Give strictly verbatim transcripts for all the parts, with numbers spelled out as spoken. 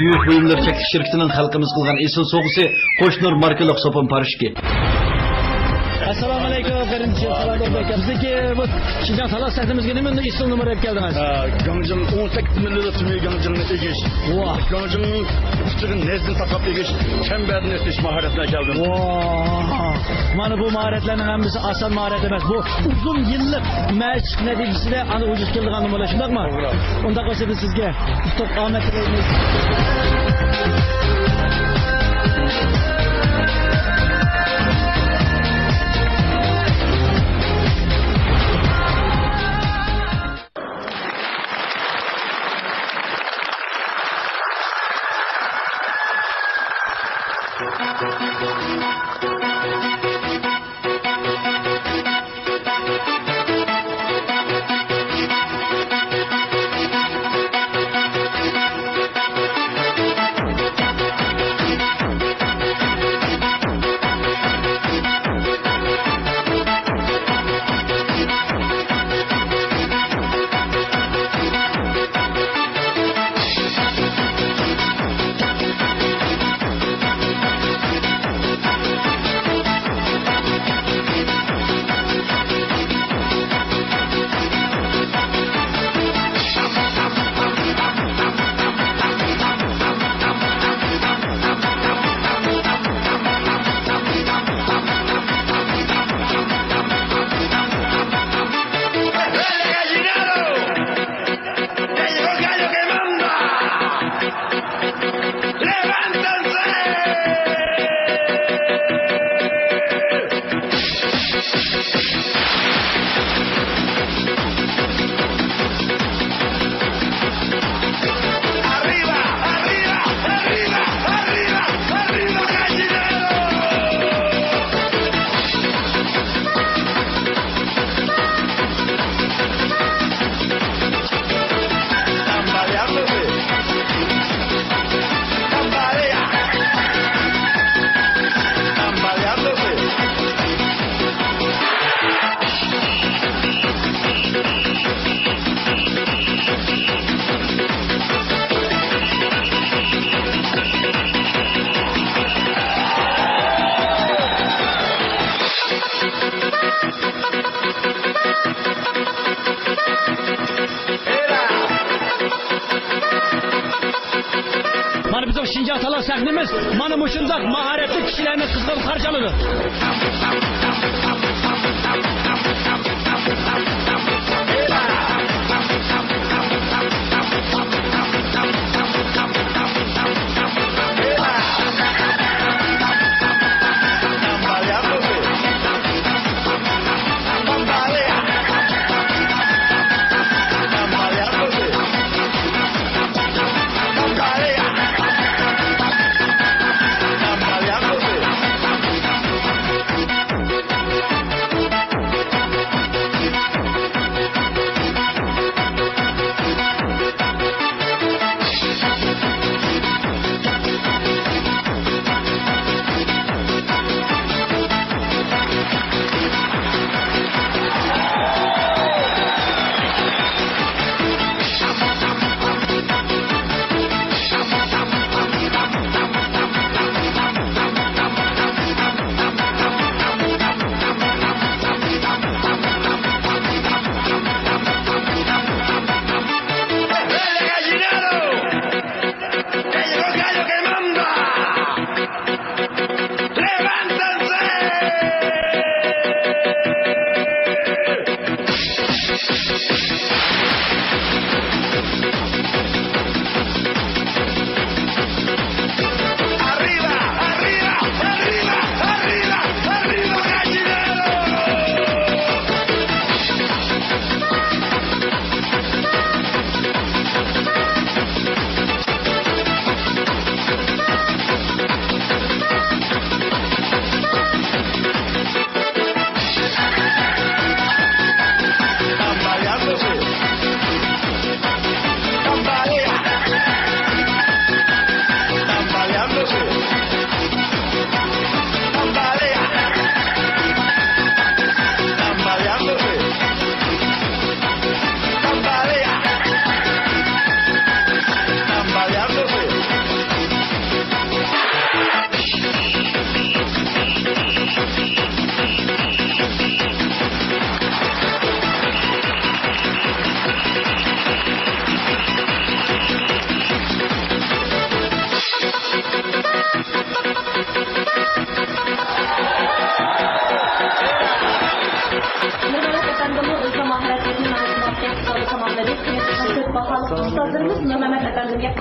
يۈك بۇيۇملىرى چەكلىك شىركىتىنىڭ خەلقىمىزگە قىلغان ئېسىل سوۋغىسى قوشنۇر ماركىلىق سوپۇن پارىشوكى. ئەسسالامۇئەلەيكۇم، قېرىندىشىم. بىزنىڭكى بۇ شىنجاڭ تاللاش سەھنىمىزگە نېمە ئېسىل نومۇر ئېلىپ كەلدىڭىز؟ ھە، گاڭجىڭ ئون سەككىز مىللىلىق تۈمۈي گاڭجىڭنى ئېگىش. ۋاھ. گاڭجىڭ ئۇچىغا نەزدىن تاقاپ ئېگىش، چەمبەردىن ئېتىش ماھارەتلەر كەلدىم. ۋاھ. مانا بۇ ماھارەتلەرنىڭ ھەممىسى ئاسان ماھارەت ئەمەس. بۇ ئۇزۇن يىللىق مەشىق نەتىجىسىدە ئانا ۋۇجۇدقا كېلىدىغان نومۇرلار، شۇنداقمۇ؟ توغرا. ئۇنداق بولسا بىز سىزگە ئۇتۇق ئامەت تىلەيمىز. مانا بىزنىڭ شىنجاڭ تاللاش سەھنىمىز مانا مۇشۇنداق ماھارەتلىك كىشىلەرنى قىزغىن قارشى ئالىدۇ.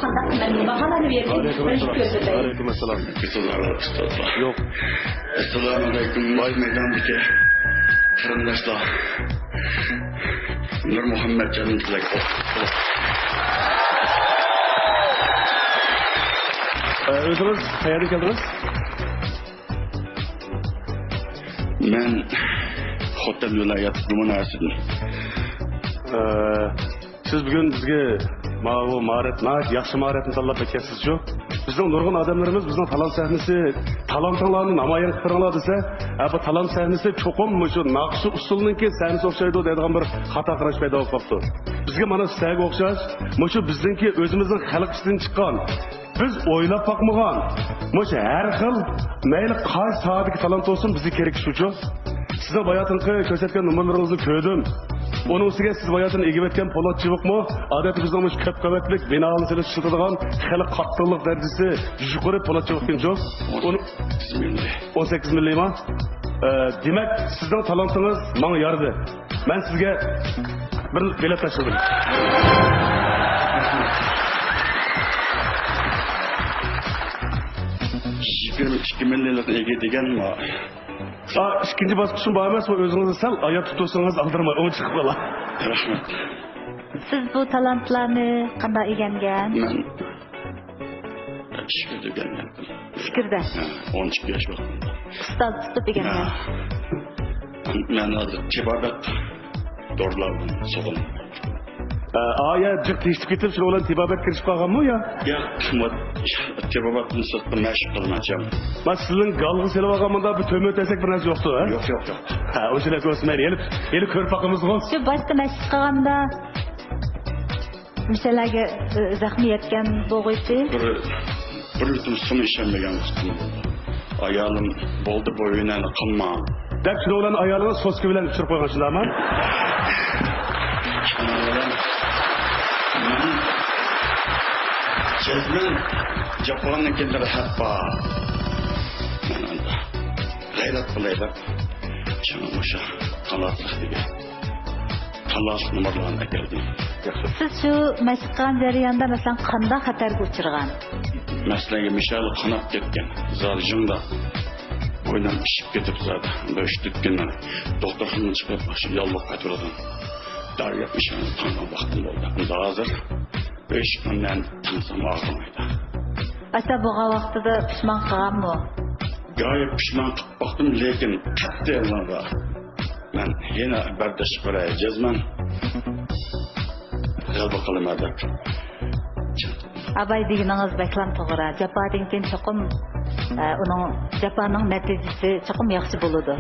قانداق باھالارنى بېرىسىز؟ ئەلەيكۇم ئەسسالام. ئەلەيكۇم ئەسسالام. يوق. ئەسسالامۇ ئەلەيكۇم. مەيداندىكى قېرىنداشلار. نۇرمۇھەممەتجان تىلەك. ئۆزىڭىز قەيەردىن كەلدىڭىز؟ مەن خوتەن ۋىلايەت گۇمۇناسىدىن. ئە، سىز بۈگۈن بىزگە ماۋۇ ماھارەت، ناھايىتى ياخشى ماھارەتنى تاللاپ ئەكەپسىزچۇ؟ بىزنىڭ نۇرغۇن ئادەملىرىمىز بىزنىڭ تالانت سەھنىسى، تالانتىڭلارنى نامايان قىلىپ بېرىڭلار دېسە، ھە، بۇ تالانت سەھنىسى چوقۇم مۇشۇ ناخشا ئۇسسۇلنىڭكى سەھنىسى ئوخشايدۇ دەيدىغان بىر خاتا قاراش پەيدا بولۇپ قاپتۇ. بىزگە مانا سىلەرگە ئوخشاش، مۇشۇ بىزنىڭكى ئۆزىمىزنىڭ خەلق ئىچىدىن چىققان، بىز ئويلاپ باقمىغان، مۇشۇ ھەر خىل، مەيلى قايسى ساھەدىكى تالانت بولسۇن، بىزگە كېرەك شۇچۇ. سىزنىڭ باياتىنقى كۆرسەتكەن نومۇرلىرىڭىزنى كۆردۈم. ئۇنىڭ ئۈستىگە سىز باياتىن ئىگە ئەتكەن پولات چىۋىقمۇ، ئادەتتە بىزنىڭ مۇشۇ كۆپ قەۋەتلىك بىنالارنى سېلىشتۇرىدىغان خېلى قاتتىقلىق دەرىجىسى يۇقىرى پولات چىۋىقكەنچۇ؟ ئۇنى ئون سەككىز مىللىي. ئون سەككىز مىللىيما؟ ئە، دېمەك، سىزنىڭ تالانتىڭىز ماڭا يارىدى. مەن سىزگە بىر بېلەت تاشلىدىم. يىگىرمە ئىككى مىللىلىقنى ئىگە دېگەنما؟ ئا، ئىككىنچى باسقۇچمۇ بار ئەمەس، بۇ ئۆزىڭىزنى سەل ئاياپ تۇتۇۋالسىڭىز ئالدىرىماي، ئوڭ چىقىپ قالار. رەھمەت. سىز بۇ تالانتلارنى قانداق ئۆگەنگەن؟ مەن ئىچكىرىدە ئۆگەنگەن. ئىچكىرىدە؟ ھە، ئون ئىككى ياش ۋاقتىمدا. ئۇستاز تۇتۇپ ئۆگەنگەن؟ ھە. مەن ھازىر تېبابەت دورىلاردىن سوقۇن. ئا، ئا، يا، جىق تېشىپ كېتىپ، شۇنىڭ بىلەن تېبابەتكە كىرىشىپ قالغانمۇ يا؟ ياق، تېبابەتتىن سىرتقا مەشىق قىلىمەن. ما سىزنىڭ گالغا سېلىپ ئالغان مۇنداق بىر تۆمۈر تەسەك بىر نەرسە يوقتۇ، ھە؟ يوق، يوق، يوق. ھە، ئۇ شۇنداق بولسا مەيلى. ھېلى، ھېلى كۆرۈپ باقىمىزغۇ؟ شۇ باشتا مەشىق قىلغاندا مۇشۇلارغا، ئە، زەخمى يەتكەن بولغۇيتتى. بىر، بىر يۇتۇم سۇمۇ ئىچەلمىگەن ۋاقتىم بولدى. ئايالىم، «بولدى، بۇ ھۈنەرنى قىلما.» دەپ، شۇنىڭ بىلەن ئايالىڭىز سوسكا بىلەن ئۇچۇرۇپ قويغان، شۇنداقمۇ؟ شۇنىڭ بىلەن مەن جەزمەن جاپانىڭ كېيىن رەھەت بار. مەن ئەمدى غەيرەت قىلاي دەپ، شۇڭا مۇشۇ تالانتلىق دېگەن تالانتلىق نومۇرلارنى ئەكەلدىم. سىز شۇ مەشىق قىلغان جەرياندا، مەسىلەن، قانداق خەتەرگە ئۇچرىغان؟ مەسىلەن، مىشەل قاناپ كەتكەن، زادى جىڭدا بوينۇم ئىششىپ كېتىپ، زادى بىر ئۈچ تۆت كۈن دوختۇرخانىدىن چىقىپ، شۇ ياللۇغ قايتۇرىدىغان دارىغا ئىشەنچ قالغان ۋاقتىم بولدى. ئەمدى ھازىر ھېچقانداق تىڭسام ئاغرىمايدۇ. ئاشۇنداق بولغان ۋاقتىدا پۇشمان قىلغانمۇ؟ گاھى پۇشمان قىلىپ باقتىم، لېكىن قەتئىي ئالغاندا مەن يەنە بەرداشلىق بېرەي، جەزمەن غەلىبە قىلىمەن دەپ. ئاباي دېگىنىڭىز بەكلا توغرا. جاپادىن كېيىن چوقۇم، ئە، ئۇنىڭ، جاپانىڭ نەتىجىسى چوقۇم ياخشى بولىدۇ.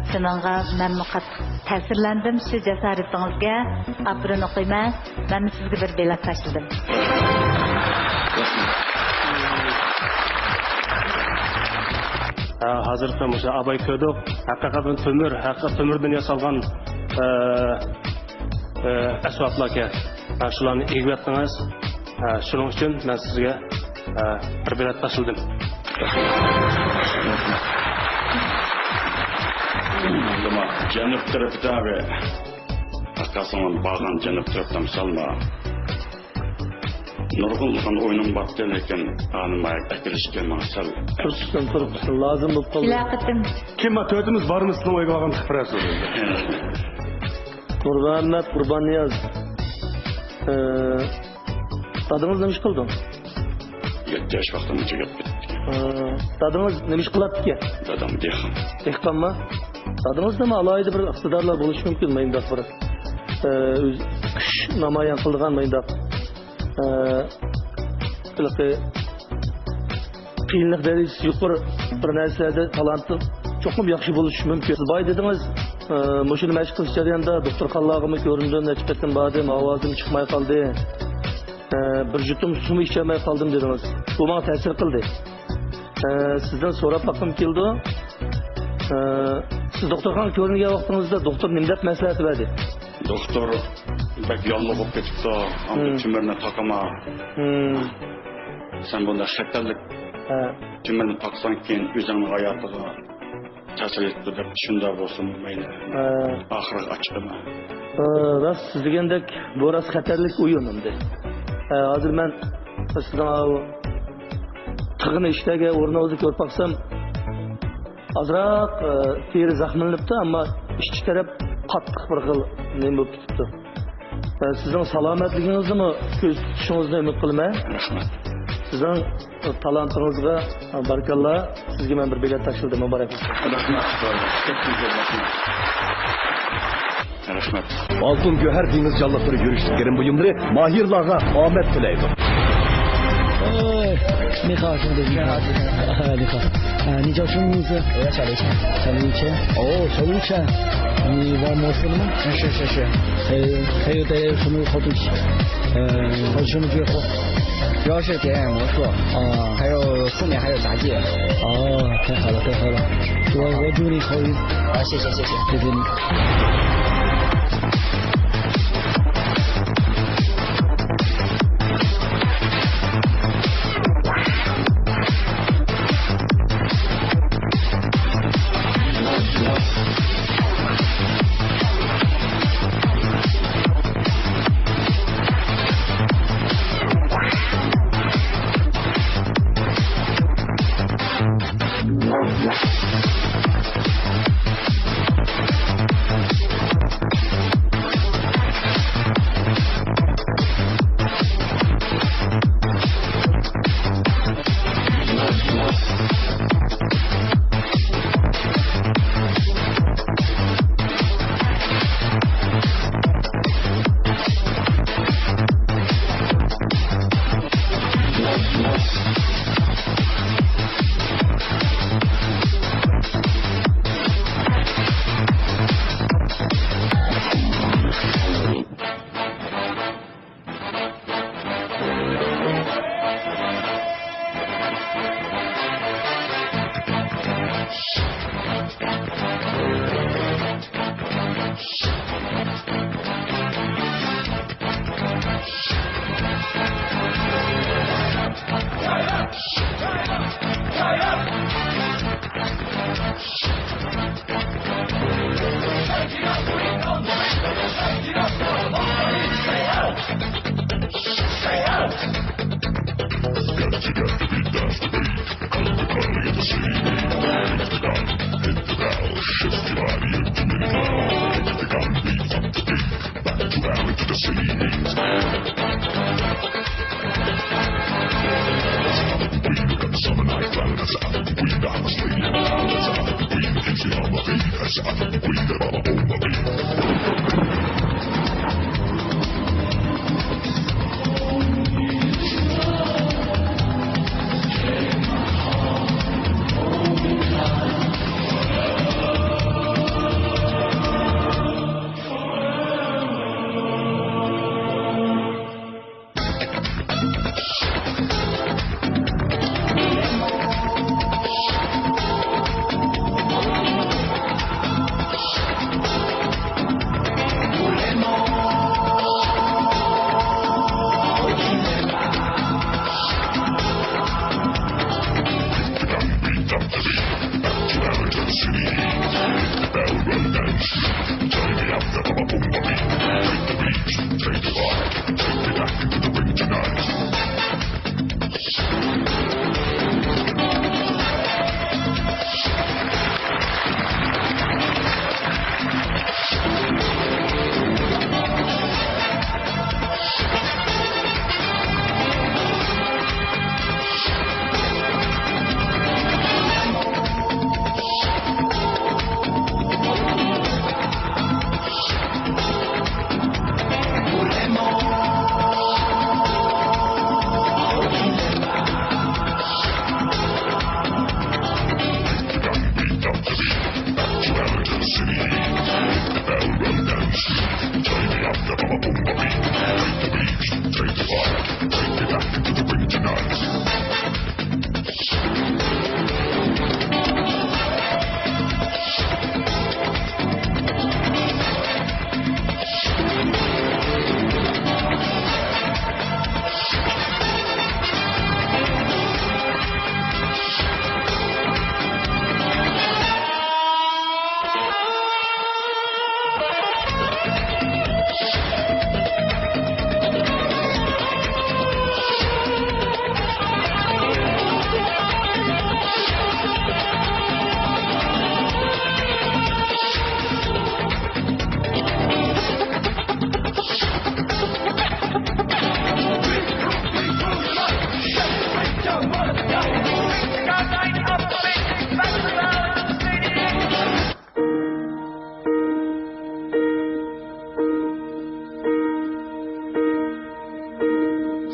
شۇنىڭغا مەنمۇ قاتتىق تەسىرلەندىم شۇ جاسارىتىڭىزگە. ئاپىرىن ئوقۇيمەن. مەن سىزگە بىر بېلەت تاشلىدىم. ھە، ھازىرقى مۇشۇ ئاباي كۆردۇق. ھەقىقەتەن تۆمۈر، ھەقىقەت تۆمۈردىن ياسالغان، ئە، ئە، ئەسۋابلاركەن. ھە، شۇلارنى ئىگىۋەتتىڭىز. ھە، شۇنىڭ ئۈچۈن مەن سىزگە، ھە، بىر بېلەت تاشلىدىم. جەنۇب تەرىپىدە ئاكاسىڭ بارغان جەنۇب تەرەپتە مىسالما. نۇرغۇنلىغان ئويۇنۇم بارتى، لېكىن ئانىماي ئەكىرىشكە ماڭا سەل تۇرۇپ تۇرسۇن، تۇرۇپ تۇرسۇن، لازىم بولۇپ قالدى. كېلەر قېتىم. كىم بار؟ تۆتىمىز بارمىز سىزنىڭ ئۆيگە بارغان قىلىپ بېرەرسىز. نۇرمۇھەممەت، قۇرباننىياز. ئە، دادىڭىز نېمە ئىش قىلىدۇ؟ يەتتە ياش ۋاقتىمدا تۈگەپ كەتتى. ئە، دادىڭىز نېمە ئىش قىلاتتىكەن؟ دادام دېھقان. دېھقانما؟ دادىڭىزدىمۇ ئالاھىدە بىر ئىقتىدارلار بولۇشى مۇمكىن، مۇنداق بىر، ئە، ئۆز كۈچ نامايان قىلىدىغان مۇنداق، ئە، ھېلىقى قىيىنلىق دەرىجىسى يۇقىرى بىر نەرسىلەردە تالانتى چوقۇم ياخشى بولۇشى مۇمكىن. سىز بايا دېدىڭىز، ئە، مۇشۇنى مەشىق قىلىش جەريانىدا دوختۇرخانىلارغىمۇ كۆرۈندۈم، نەچچە قېتىم باردىم، ئاۋازىم چىقماي قالدى. ئە، بىر يۇتۇم سۇمۇ ئىچەلمەي قالدىم دېدىڭىز. بۇ ماڭا تەسىر قىلدى. ئە، سىزدىن سوراپ باققۇم كېلىدۇ. ئە، سىز دوختۇرخانىغا كۆرۈنگەن ۋاقتىڭىزدا دوختۇر نېمە دەپ مەسلىھەت بەردى؟ دوختۇر بەك ياللۇغ بولۇپ كېتىپتۇ. ئاندىن مم. تۆمۈرنى تاقىما. مم. سەن بۇنداق خەتەرلىك ھە. تۆمۈرنى تاقىساڭ كېيىن ئۆزۈڭنىڭ ھاياتىغا تەسىر يېتىدۇ دەپ، شۇنداق بولسىمۇ مەيلى. ھە. ئاخىرىغا ئاچىقىمەن. ھە، راست سىز دېگەندەك بۇ راست خەتەرلىك ئويۇن ئەمدى. ھە، ھازىر مەن سىزنىڭ ئاۋۇ قىلغان ئىشلارغا ئورنىڭىزنى كۆرۈپ باقسام، ئازراق، ئە، تېرە زەخىملىنىپتۇ، ئەمما ئىچكى تەرەپ قاتتىق بىر خىل نېمە بولۇپ كېتىپتۇ. ئە، سىزنىڭ سالامەتلىكىڭىزنىمۇ كۆز تۇتۇشىڭىزنى ئۈمىد قىلىمەن. رەھمەت. سىزنىڭ تالانتىڭىزغا بارىكاللا. سىزگە مەن بىر بېلەت تاشلىدىم، مۇبارەك بولسۇن. رەھمەت. رەھمەت. ئالتۇن گۆھەر دېڭىز جانلىقلىرى يۈرۈشلۈك گىرىم بۇيۇملىرى ماھىرلارغا ئامەت تىلەيدۇ. ئاي، 你好，兄弟，你好。啊，你好。啊，你叫什么名字？我叫小刘谦。小刘谦。哦，小刘谦，你玩魔术的吗？是，是，是。还有，还有带什么好东西？呃，还有什么绝活？主要是表演魔术，啊。还有后面还有杂技。哦，太好了，太好了。我，我祝你好运。啊，谢谢，谢谢。谢谢你。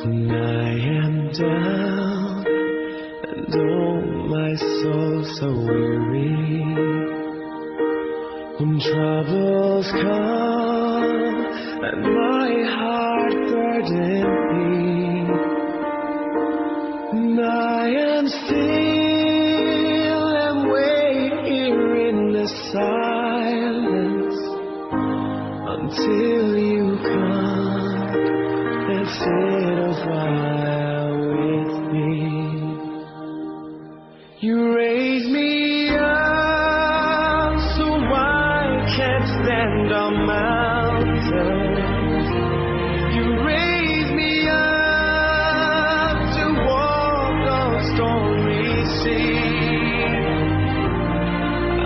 When I am down and oh my soul so weary, when troubles come and my heart burden be, and I am still and wait here in the silence until you come and sit a while with me. You raise me up so I can stand on mountains. You raise me up to walk on stormy seas. I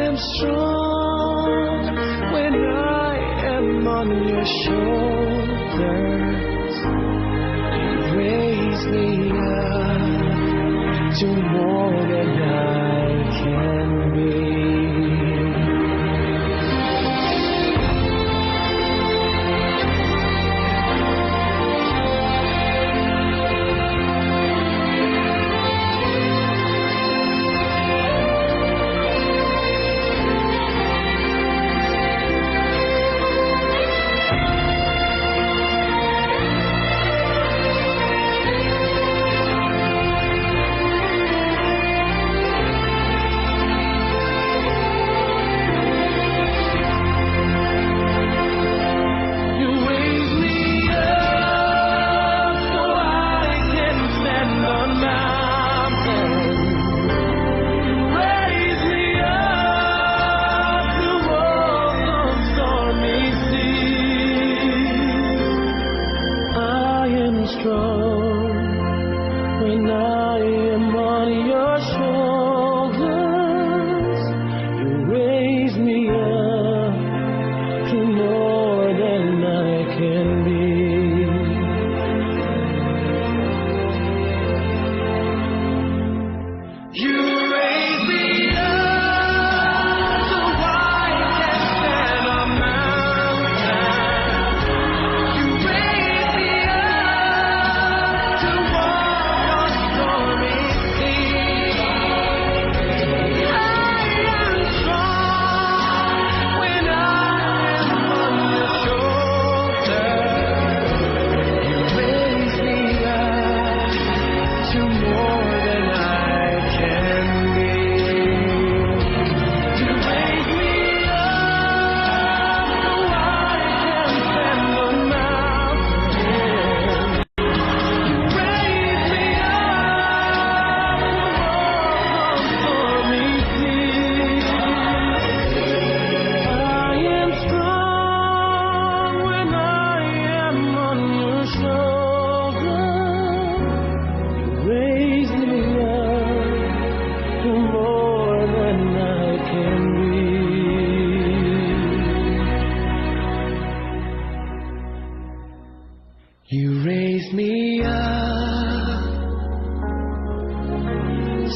am strong when I am on your shoulders. You raise me up to more than I can be. You raise me up so I can stand on mountains. You raise me up to walk on stormy seas. I am strong when I am on your shoulders. You raise me up to more than I can be. You raise me up so I can stand on mountains. You raise me up to walk on stormy seas. I am strong when I am on your shoulders. You raise me up to more than I can be. You raise me up so I can stand on mountains. You raise me up to walk on stormy seas. I am strong when I am on your shoulders. You raise me up to more than I can be. You raise me up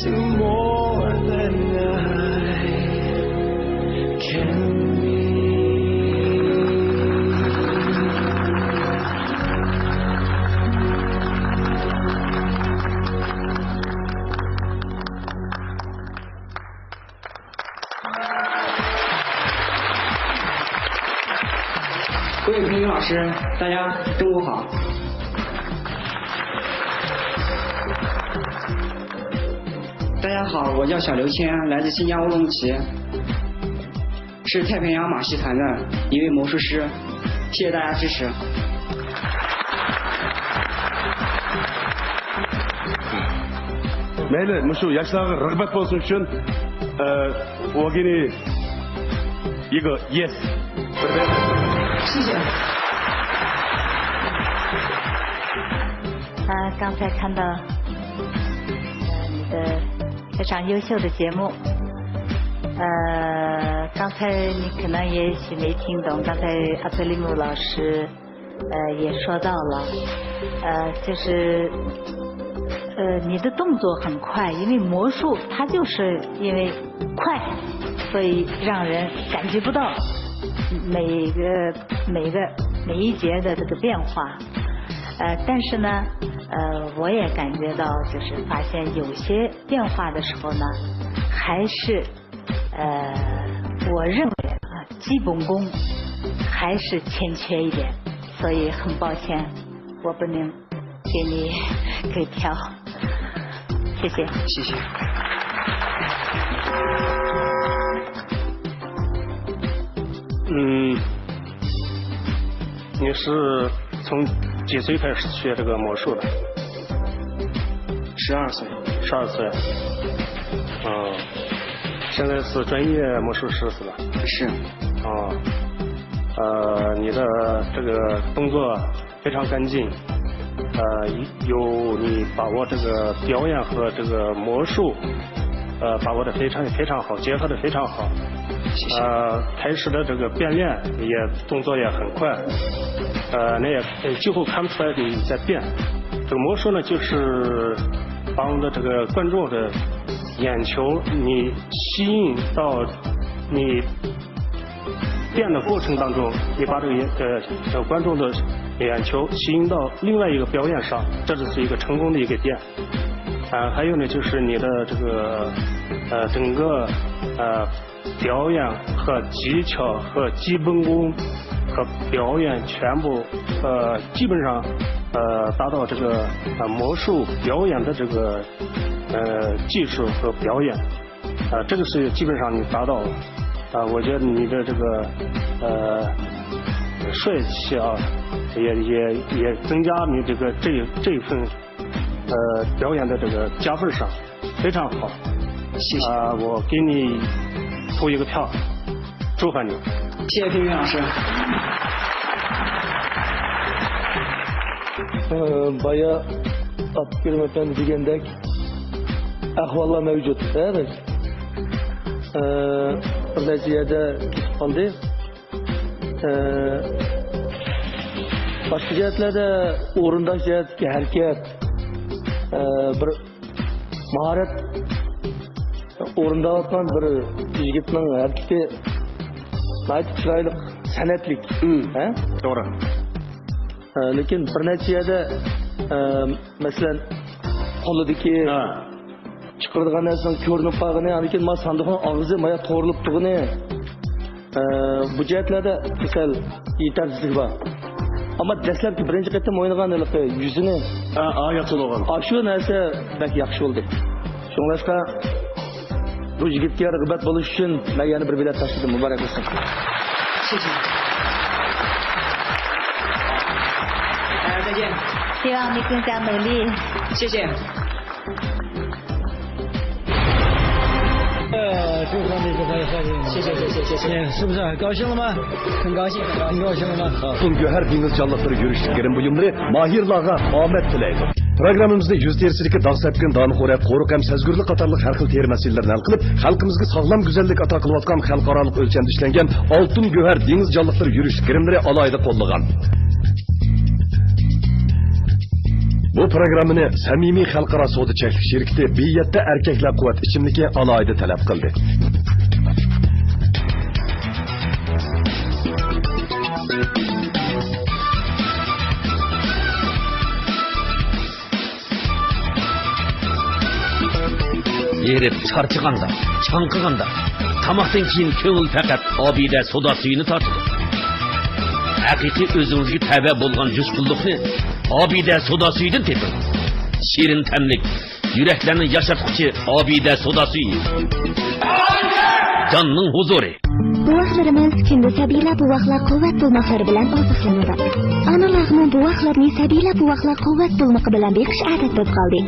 to more than I can be. 各位评委老师，大家中午好。大家好，我叫小刘谦，来自新疆乌鲁木齐，是太平洋马戏团的一位魔术师。谢谢大家支持。 مەيلى، مۇشۇ ياشلارغا رىغبەت بولسۇن ئۈچۈن، ئە، ئوگىنى يىگو، يېس. 谢谢。啊，刚才看到，呃，你的非常优秀的节目。呃，刚才你可能也许没听懂，刚才阿特里姆老师，呃，也说到了，呃，就是呃，你的动作很快，因为魔术它就是因为快，所以让人感觉不到每一个每一个每一节的这个变化。呃，但是呢，呃，我也感觉到，就是发现有些变化的时候呢，还是呃，我认为啊，基本功还是欠缺一点，所以很抱歉，我不能给你给调。谢谢。谢谢。嗯，你是从几岁开始学这个魔术的？十二岁。十二岁。哦，现在是专业魔术师是吧？是。哦，呃，你的这个动作非常干净，呃，有你把握这个表演和这个魔术，呃，把握的非常非常好，结合的非常好。谢谢。呃，开始的这个变脸也动作也很快，呃，那也几乎看不出来你在变。这个魔术呢，就是帮着这个观众的眼球，你吸引到你变的过程当中，你把这个眼呃呃观众的眼球吸引到另外一个表演上，这就是一个成功的一个点。啊，还有呢，就是你的这个呃整个呃表演和技巧和基本功和表演全部呃基本上呃达到这个呃魔术表演的这个呃技术和表演。呃，这个是基本上你达到了。啊，我觉得你的这个呃帅气啊，也也也增加你这个这这一份呃表演的这个加分上，非常好。谢谢。啊，我给你投一个票，祝贺你。谢谢评委老师。ئە، بايا ئابدۇكېرىم ئەپەندى دېگەندەك ئەھۋاللار مەۋجۇت، ھە، بەك. ئە، بىر نەچچە يەردە كېتىپ قالدى. ئە، باشقا جەھەتلەردە ئورۇنداش جەھەتتىكى ھەرىكەت، ئە، بىر ماھارەت ئورۇنداۋاتقان بىر يىگىتنىڭ ھەرىكىتى ناھايىتى چىرايلىق، سەنئەتلىك. مم. ھە؟ توغرا. ئە، لېكىن بىر نەچچە يەردە، ئە، مەسىلەن، قولىدىكى ھە. چىقىرىدىغان نەرسىنىڭ كۆرۈنۈپ قالغىنى، ئاندىن كېيىن ما ساندۇقنىڭ ئاغزى مايا تورۇلۇپ تۇرغىنى، ئە، بۇ جەھەتلەردە سەل يېتەرسىزلىك بار. ئەمما دەسلەپكى بىرىنچى قېتىم ئوينىغان ھېلىقى يۈزىنى ھە، ئا، ياخشى بولغان. ئاشۇ نەرسە بەك ياخشى بولدى. شۇڭلاشقا بۇ يىگىتكە رىغبەت بولۇش ئۈچۈن مەن يەنە بىر بېلەت تاشلىدىم. مۇبارەك بولسۇن. 谢谢。呃，再见。希望你更加努力。谢谢。 呃，祝贺你，祝贺你。谢谢，谢谢，谢谢。 是不是很高兴了吗？很高兴，很高兴。 ئالتۇن گۆھەر دېڭىز جانلىقلىرى يۈرۈشلۈك گىرىم بۇيۇملىرى ماھىرلارغا ئامەت تىلەيدۇ. پروگراممىمىزنى يۈز تېرىسىدىكى داغ سەپكۈن، دانىخورەك، قورۇق ھەم سەزگۈرلۈك قاتارلىق ھەر خىل تېرە مەسىلىلىرىنى ھەل قىلىپ، خەلقىمىزگە ساغلام گۈزەللىك ئاتا قىلىۋاتقان خەلقئارالىق ئۆلچەمدە ئىشلەنگەن ئالتۇن گۆھەر دېڭىز جانلىقلىرى يۈرۈشلۈك گىرىملىرى ئالاھىدە قوللىغان. بۇ پروگراممىنى سەمىمىي خەلقئارا سودا چەكلىك شىركىتى بى يەتتە ئەركەكلەر قۇۋۋەت ئىچىملىكى ئالاھىدە تەلەپ قىلدى. ھېرىپ چارچىغاندا، چاڭقىغاندا، تاماقتىن كېيىن كۆڭۈل پەقەت ئابىدە سودا سۈيىنى تارتىدۇ. ھەقىقىي ئۆزىڭىزگە تەۋە بولغان جۇشقۇنلۇقنى ئابىدە سودا سۈيىدىن تېپىڭ. شېرىن تەملىك، يۈرەكلەرنى ياشارتقۇچى ئابىدە سودا سۈيى. جاننىڭ ھۇزۇرى. بوۋاقلىرىمىز كۈندە سەبىيلەر بوۋاقلار قۇۋۋەت بولماقلىرى بىلەن ئوزۇقلىنىدۇ. ئانىلارمۇ بوۋاقلىرىنى سەبىيلەر بوۋاقلار قۇۋۋەت بولمىقى بىلەن بېقىش ئادەت بولۇپ قالدى.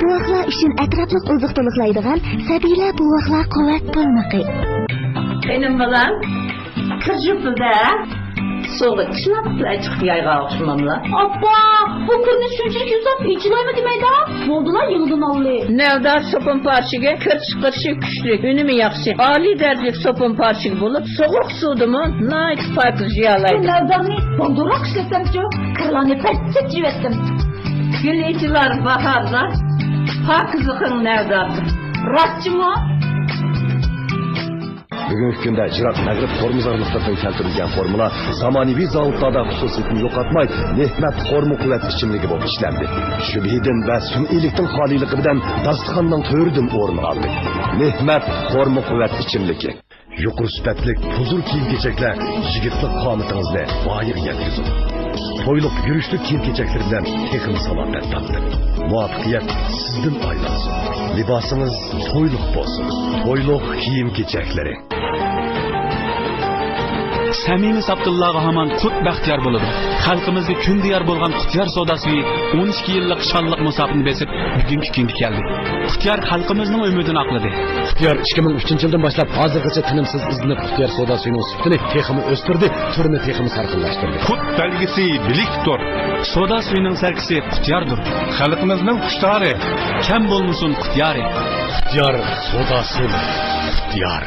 بوۋاقلار ئۈچۈن ئەتراپلىق ئوزۇق-تولۇقلايدىغان سەبىيلەر بوۋاقلار قۇۋۋەت بولمىقى. خېنىم بالام، كىر جۇپىدا. سوغۇق چىلاپ چىقىپ يايغا ئوخشىماملا. ئاپا، بۇ كىرنى شۇنچىلىك يۇساپ ئېچىلايمۇ دېمەيدۇ. بولدىلا، يېڭىدىن ئالدى. نەۋدار سوپۇن پارچىكى، كىر چىقىرىشى كۈچلۈك، ئۈنۈمى ياخشى. ئالىي دەرىجىلىك سوپۇن پارچىكى بولۇپ، سوغۇق سۇدىمۇ ناھايىتى پاكىز يۇيالايدۇ. نەۋدارنى بالدۇرراق ئىشلەتسەمچۇ؟ كىرلارنى پەتتىپ يۇيۇۋەتتىم. گۈل ئېچىلار باھاردا، پاكىزلىقىڭ نەۋدادا. راستچىمۇ؟ بۈگۈنكى كۈندە يىراق مەغرىب خورمىزارلىقلىرىدىن كەلتۈرۈلگەن خورمىلار زامانىۋى زاۋۇتلاردا خۇسۇسىيىتىنى يوقاتماي، نېمەت خورما قۇۋۋەت ئىچىملىكى بولۇپ ئىشلەندى. شۈبھىدىن ۋە سۈنئىيلىكتىن خالىيلىقى بىلەن داستىخاننىڭ تۆرىدىن ئورۇن ئالدى. نېمەت خورما قۇۋۋەت ئىچىملىكى. يۇقىرى سۈپەتلىك پۇزۇر كىيىم-كېچەكلەر يىگىتلىك قامىتىڭىزنى ۋايىغا يەتكۈزىدۇ. تويلۇق يۈرۈشلۈك كىيىم-كېچەكلىرى بىلەن تېخىمۇ سالاپەت تاپتى. مۇۋەپپەقىيەت سىزدىن ئايلانسۇن. لىباسىڭىز تويلۇق بولسۇن. تويلۇق كىيىم-كېچەكلىرى. سەمىمىي ساپتىللارغا ھامان قۇت بەختىيار بولىدۇ. خەلقىمىزگە كۈندە يار بولغان قۇتيار سودا سۈيى ئون ئىككى يىللىق شانلىق مۇساپىنى بېسىپ، بۈگۈنكى كۈنگە كەلدى. قۇتيار خەلقىمىزنىڭ ئۈمىدىنى ئاقلىدى. قۇتيار ئىككى مىڭ ئۈچىنچى يىلدىن باشلاپ ھازىرغىچە تىنىمسىز ئىزدىنىپ، قۇتيار سودا سۈيىنىڭ سۈپىتىنى تېخىمۇ ئۆستۈردى، تۈرىنى تېخىمۇ سارخىللاشتۇردى. قۇت بەلگىسى بىلىكتۇر. سودا سۈيىنىڭ سەركىسى قۇتياردۇر. خەلقىمىزنىڭ قۇشتارى. كەم بولمىسۇن قۇتيارى. قۇتيار سودا سۈيى. قۇتيار.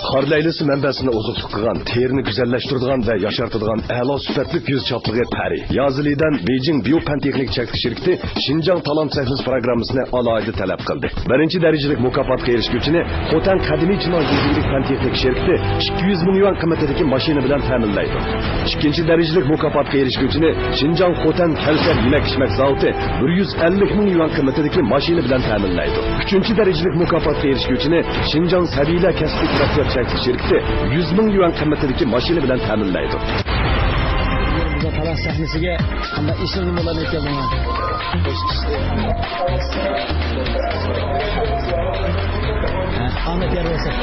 قار لەيلىسى مەنبەسىنى ئوزۇقلۇق قىلغان، تېرىنى گۈزەللەشتۈرىدىغان ۋە ياشارتىدىغان ئەلا سۈپەتلىك يۈز چاپلىقى پەرى يازىلىدەن بېيجىڭ بىيو پەن تېخنىك چەكلىك شىركىتى شىنجاڭ تالانت سەھنىسى پروگراممىسىنى ئالاھىدە تەلەپ قىلدى. بىرىنچى دەرىجىلىك مۇكاپاتقا ئېرىشكۈچىنى خوتەن قەدىمىي چىناڭ يېزا ئىگىلىك پەن تېخنىك شىركىتى ئىككى يۈز مىڭ يۈەن قىممىتىدىكى ماشىنا بىلەن تەمىنلەيدۇ. ئىككىنچى دەرىجىلىك مۇكاپاتقا ئېرىشكۈچىنى شىنجاڭ خوتەن كەۋسەر يېمەك-ئىچمەك زاۋۇتى بىر يۈز ئەللىك مىڭ يۈەن قىممىتىدىكى ماشىنا بىلەن تەمىنلەيدۇ. ئۈچىنچى دەرىجىلىك مۇكاپاتقا ئېرىشكۈچىنى شىنجاڭ سەبىيلەر كەسىپلىك تەرەققىيات شىركىتى يۈز مىڭ يۈەن قىممىتىدىكى ماشىنا بىلەن تەمىنلەيدۇ. بۇ تالانت سەھنىسىگە قانداق ئېسىل نومۇرلارنى ئېلىپ كەلدىڭلار؟ ھە، ئامەت يار بولسۇن.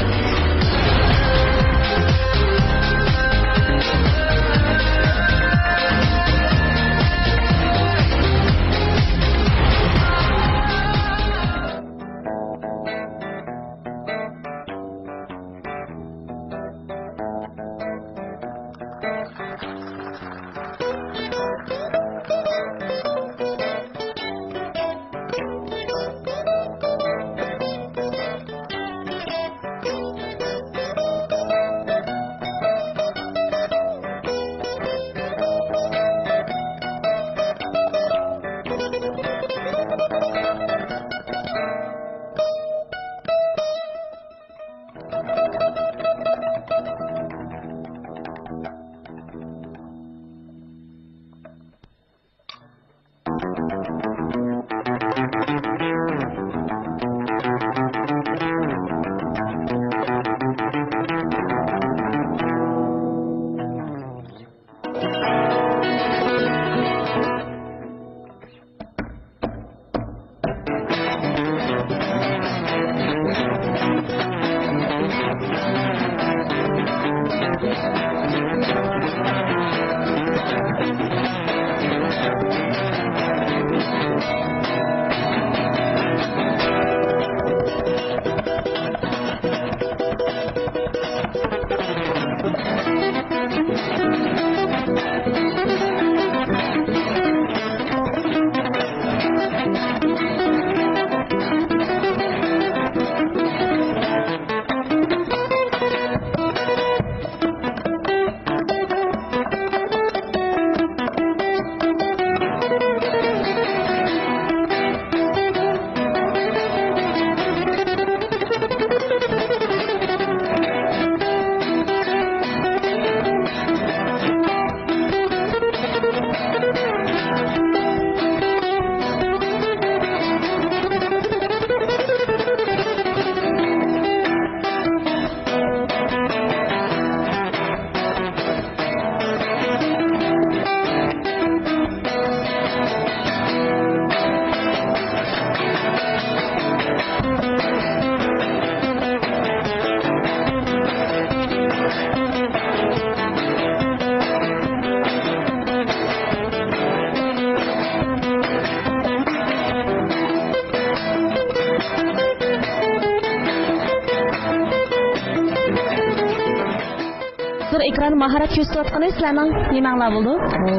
زور ئېكران ماھارەت كۆرسىتىۋاتقىنى سىلەرنىڭ نېمەڭلار بولىدۇ؟ ئۇ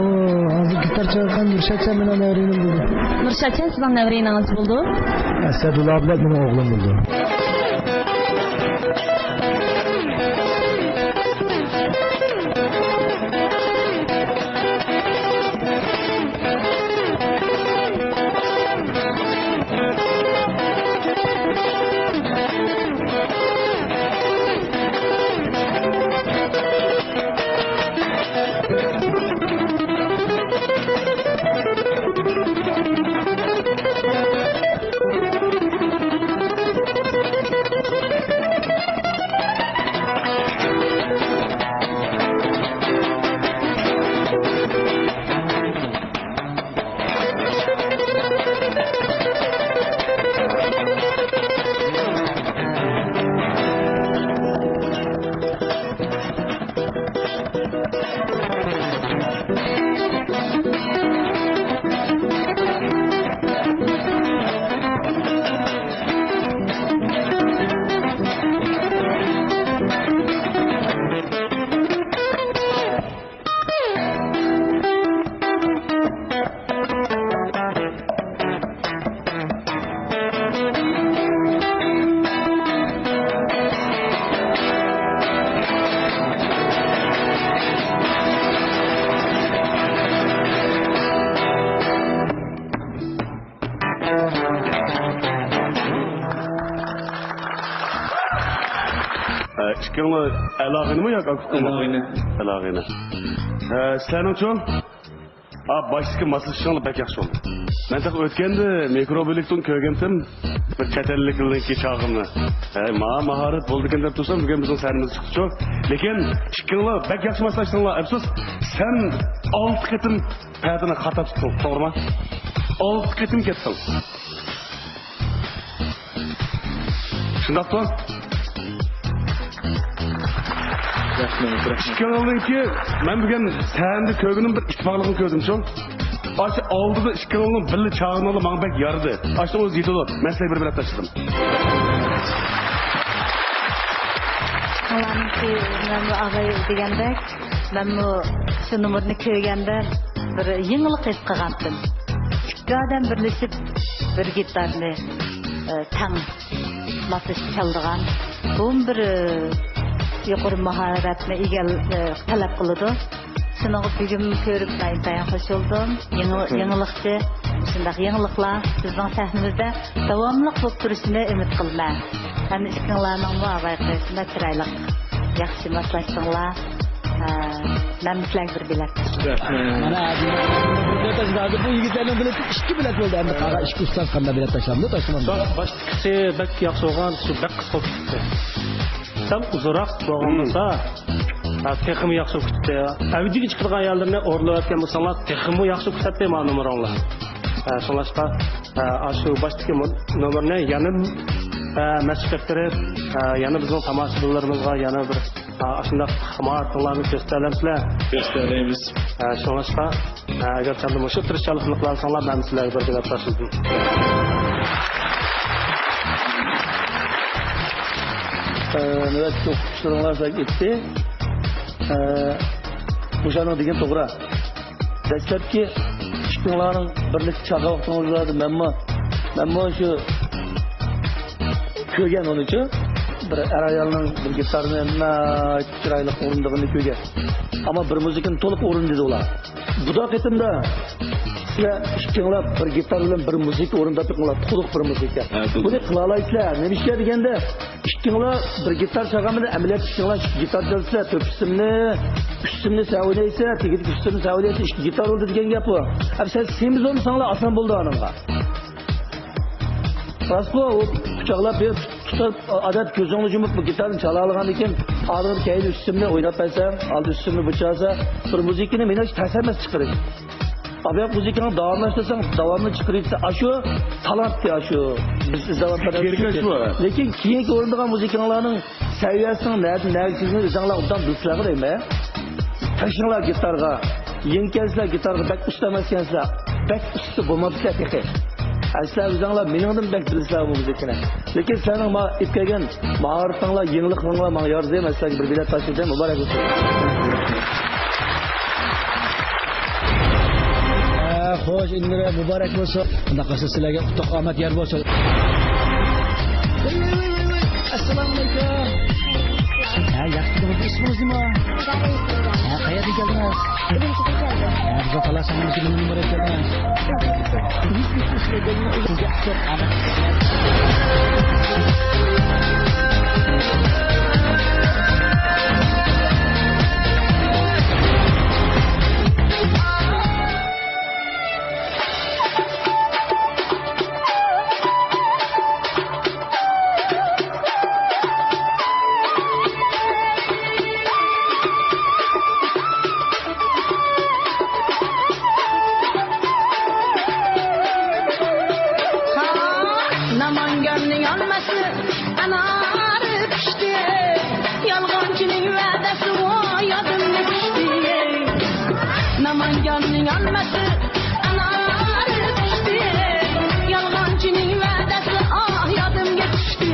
ھازىر گىتار چالغان نۇرشاتجان مېنىڭ نەۋرىمىم بولىدۇ. نۇرشاتجان سىزنىڭ نەۋرىڭىز بولىدۇ؟ ئەسەدۇللا بىلەن مېنىڭ ئوغلۇم بولىدۇ. ئىككىڭلار ئەل ئاغىنىمۇ ياكى ئاكا ئۇكىمۇ؟ ئەل ئاغىنە. ئەل ئاغىنە. ھە، سىلەرنىڭچۇ؟ ئا، باشتىكى ماسلىشىشىڭلار بەك ياخشى بولدى. مەن تېخى ئۆتكەندە مىكروبىلىكتىن كۆرگەنتىم بىر چەت ئەللىكلەرنىڭكى چاغىمنى. ھەي، ما ماھارەت بولىدىكەن دەپ تۇرسام، بۈگۈن بىزنىڭ سەھنىمىز چىقتىچۇ. لېكىن ئىككىڭلار بەك ياخشى ماسلاشتىڭلار. ئەپسۇس، سەن ئالتە قېتىم پەردىنى خاتا تۇتتۇڭ، توغرىمۇ؟ ئالتە قېتىم كەتتىڭ. شۇنداقتۇ؟ رەھمەت، رەھمەت. ئىككىڭلارنىڭكى، مەن بۈگۈن سەھنىدە كۆرگىنىم بىر ئىتتىپاقلىقنى كۆردۈمچۇ. ئاشۇ ئالدىدا ئىككىڭلارنىڭ بىللە چاغىنىڭلار ماڭا بەك يارىدى. ئاشۇنىڭ ئۆزى يېتىدۇ. مەن سىلەرگە بىر بېلەت تاشلىدىم. ئۇلارنىڭكى، مەن بۇ ئاغاي دېگەندەك، مەنمۇ شۇ نومۇرنى كۆرگەندە بىر يېڭىلىق ھېس قىلغانتىم. ئىككى ئادەم بىرلىشىپ بىر گىتارنى، ئى، تەڭ ماسلىشىپ چالىدىغان. بۇمۇ بىر، ئى، يۇقىرى ماھارەتنى ئىگىل-، ئى، تەلەپ قىلىدۇ. شۇنىڭغا بۈگۈن كۆرۈپ مەن ئىنتايىن خۇش بولدۇم. يېڭى-، يېڭىلىقچى، شۇنداق يېڭىلىقلار بىزنىڭ سەھنىمىزدە داۋاملىق بولۇپ تۇرۇشىنى ئۈمىد قىلىمەن. ھەم ئىككىڭلارنىڭمۇ ھاۋاي قىلىشىدا چىرايلىق، ياخشى ماسلاشتىڭلار. ئە، مەن سىلەرگە بىر بېلەت. رەھمەت. مانا، ھازىر بۇ يىگىتلەرنىڭ بېلىتى ئىككى بېلەت بولدى. ئەمدى قالغان ئىككى ئۇستاز قانداق بېلەت تاشلامدۇ، تاشلىمامدۇ؟ باش-، باشتىكىسى بەك ياخشى بولغان، شۇ بەك قىسقا بولۇپ كەتتى. سەل ئۇزۇنراق بولغان بولسا، ھە، تېخىمۇ ياخشى بولۇپ كېتەتتى. ئەۋجىگە چىقىدىغان يەرلىرىنى ئورۇنلاۋەتكەن بولساڭلار، تېخىمۇ ياخشى بولۇپ كېتەتتى مانا نومۇرۇڭلار. ھە، شۇڭلاشقا، ھە، ئاشۇ باشتىكى مۇ-، نومۇرنى يەنە، ھە، مەشىق قىلىپ، ھە، يەنە بىزنىڭ تاماشىبىنلىرىمىزغا يەنە بىر، ھە، ئاشۇنداق ماھارىتىڭلارنى كۆرسىتەلەمسىلەر؟ كۆرسىتەلەيمىز. ھە، شۇڭلاشقا، ھە، ئەگەر سەندە مۇشۇ تىرىشچانلىقنى قىلالىساڭلار، مەن سىلەرگە بىر بېلەت تاشلىدىم. ئە، نۆۋەتتىكى ئوقۇتقۇچىلىرىڭلار سەن ئېيتتى. ئە، مۇشۇنىڭ دېگىنى توغرا. دەسلەپكى ئىككىڭلارنىڭ بىرلىكتە چالغان ۋاقتىڭىزلاردا مەنمۇ، مەنمۇ شۇ كۆرگەن ئۇنىچۇ. بىر ئەر-ئايالنىڭ بىر گىتارنى ناھايىتى چىرايلىق ئورۇندىغىنىنى كۆرگەن. ئەمما بىر مۇزىكىنى تولۇق ئورۇندىدى ئۇلار. بۇدا قېتىمدا سىلەر ئىككىڭلار بىر گىتار بىلەن بىر مۇزىكا ئورۇنداپ بېقىڭلار، تولۇق بىر مۇزىكا. ھە، بۇنى قىلالايسىلەر. نېمىشقا دېگەندە، ئىككىڭلار بىر گىتار چالغاندا، ئەمەلىيەتتە ئىككىڭلار ئىككى گىتار چالسا، تۆت ئىسىمنى، ئۈچ ئىسىمنى سەن ئوينايسەن، تېگىدىكى ئۈچ ئىسىمنى سەن ئوينايسەن، ئىككى گىتار بولدى دېگەن گەپ ئۇ. ئەمما سەن سېمىز ئوينىساڭلار ئاسان بولىدۇ ئانىڭغا. راستقۇ، ئۇ قۇچاقلاپ بېرىپ تۇتۇپ، ئادەت كۆزۈڭنى يۇمۇپ بۇ گىتارنى چالالىغاندىن كېيىن، ئالدىڭدا كەينىدە ئۈچ ئىسىمنى ئويناپ بەرسەڭ، ئالدى ئۈچ ئىسىمنى بۇ چالسا، بىر مۇزىكىنى مېنىڭچە تەس ئەمەس چىقىرىش. ئابىياق مۇزىكىنى داۋاملاشتۇرساڭ، داۋاملىق چىقىرىۋېتسە، ئاشۇ تالانت، ئاشۇ بىز ئىزدەۋاتقان كېرىكى شۇ. لېكىن كېيىنكى ئورۇندىغان مۇزىكىڭلارنىڭ سەۋىيەسىنىڭ نەدىن نەگە كېلىدىغىنىنى ئۆزۈڭلار ئوبدان بىلىسىلەرغۇ دەيمەن. تەشنىڭلار گىتارغا، يېڭىكەنسىلەر گىتارغا، بەك ئۇستا ئەمەسكەنسىلەر، بەك ئۇستىسى بولماپسىلەر تېخى. ئە، سىلەر ئۆزۈڭلار مېنىڭدىن بەك بىلىسىلەر بۇ مۇزىكىنى. لېكىن سىلەرنىڭ ماڭا ئېلىپ كەلگەن ماھارىتىڭلار، يېڭىلىقلىرىڭلار ماڭا يارىدى، مەن سىلەرگە بىر بېلەت تاشلىدىم، مۇبارەك بولسۇن. ئە، خوش، ئىلمىرە، مۇبارەك بولسۇن. قانداق قىلسا سىلەرگە ئۇتۇق، ئامەت يار بولسۇن. ۋەي، ۋەي، ۋەي، ۋەي، ۋەي. ئەسسالامۇ ئەلەيكۇم. ھە، ياخشى تۇردىڭىز. ئىسمىڭىز نېمە؟ ھە، قەيەردىن كەلدىڭىز؟ ئۈرۈمچىدىن كەلدىم. ھە، بىزنىڭ تالاشىمىزدا نېمە نومۇر كەلدىڭىز؟ ئۈرۈمچىدىن. نامانگاننىڭ ئالمىسى ئانار پىشتى، يالغانچىنىڭ ۋەدىسى ۋاي يادىمغا چۈشتى. نامانگاننىڭ ئالمىسى ئانار پىشتى، يالغانچىنىڭ ۋەدىسى ئاھ يادىمغا چۈشتى.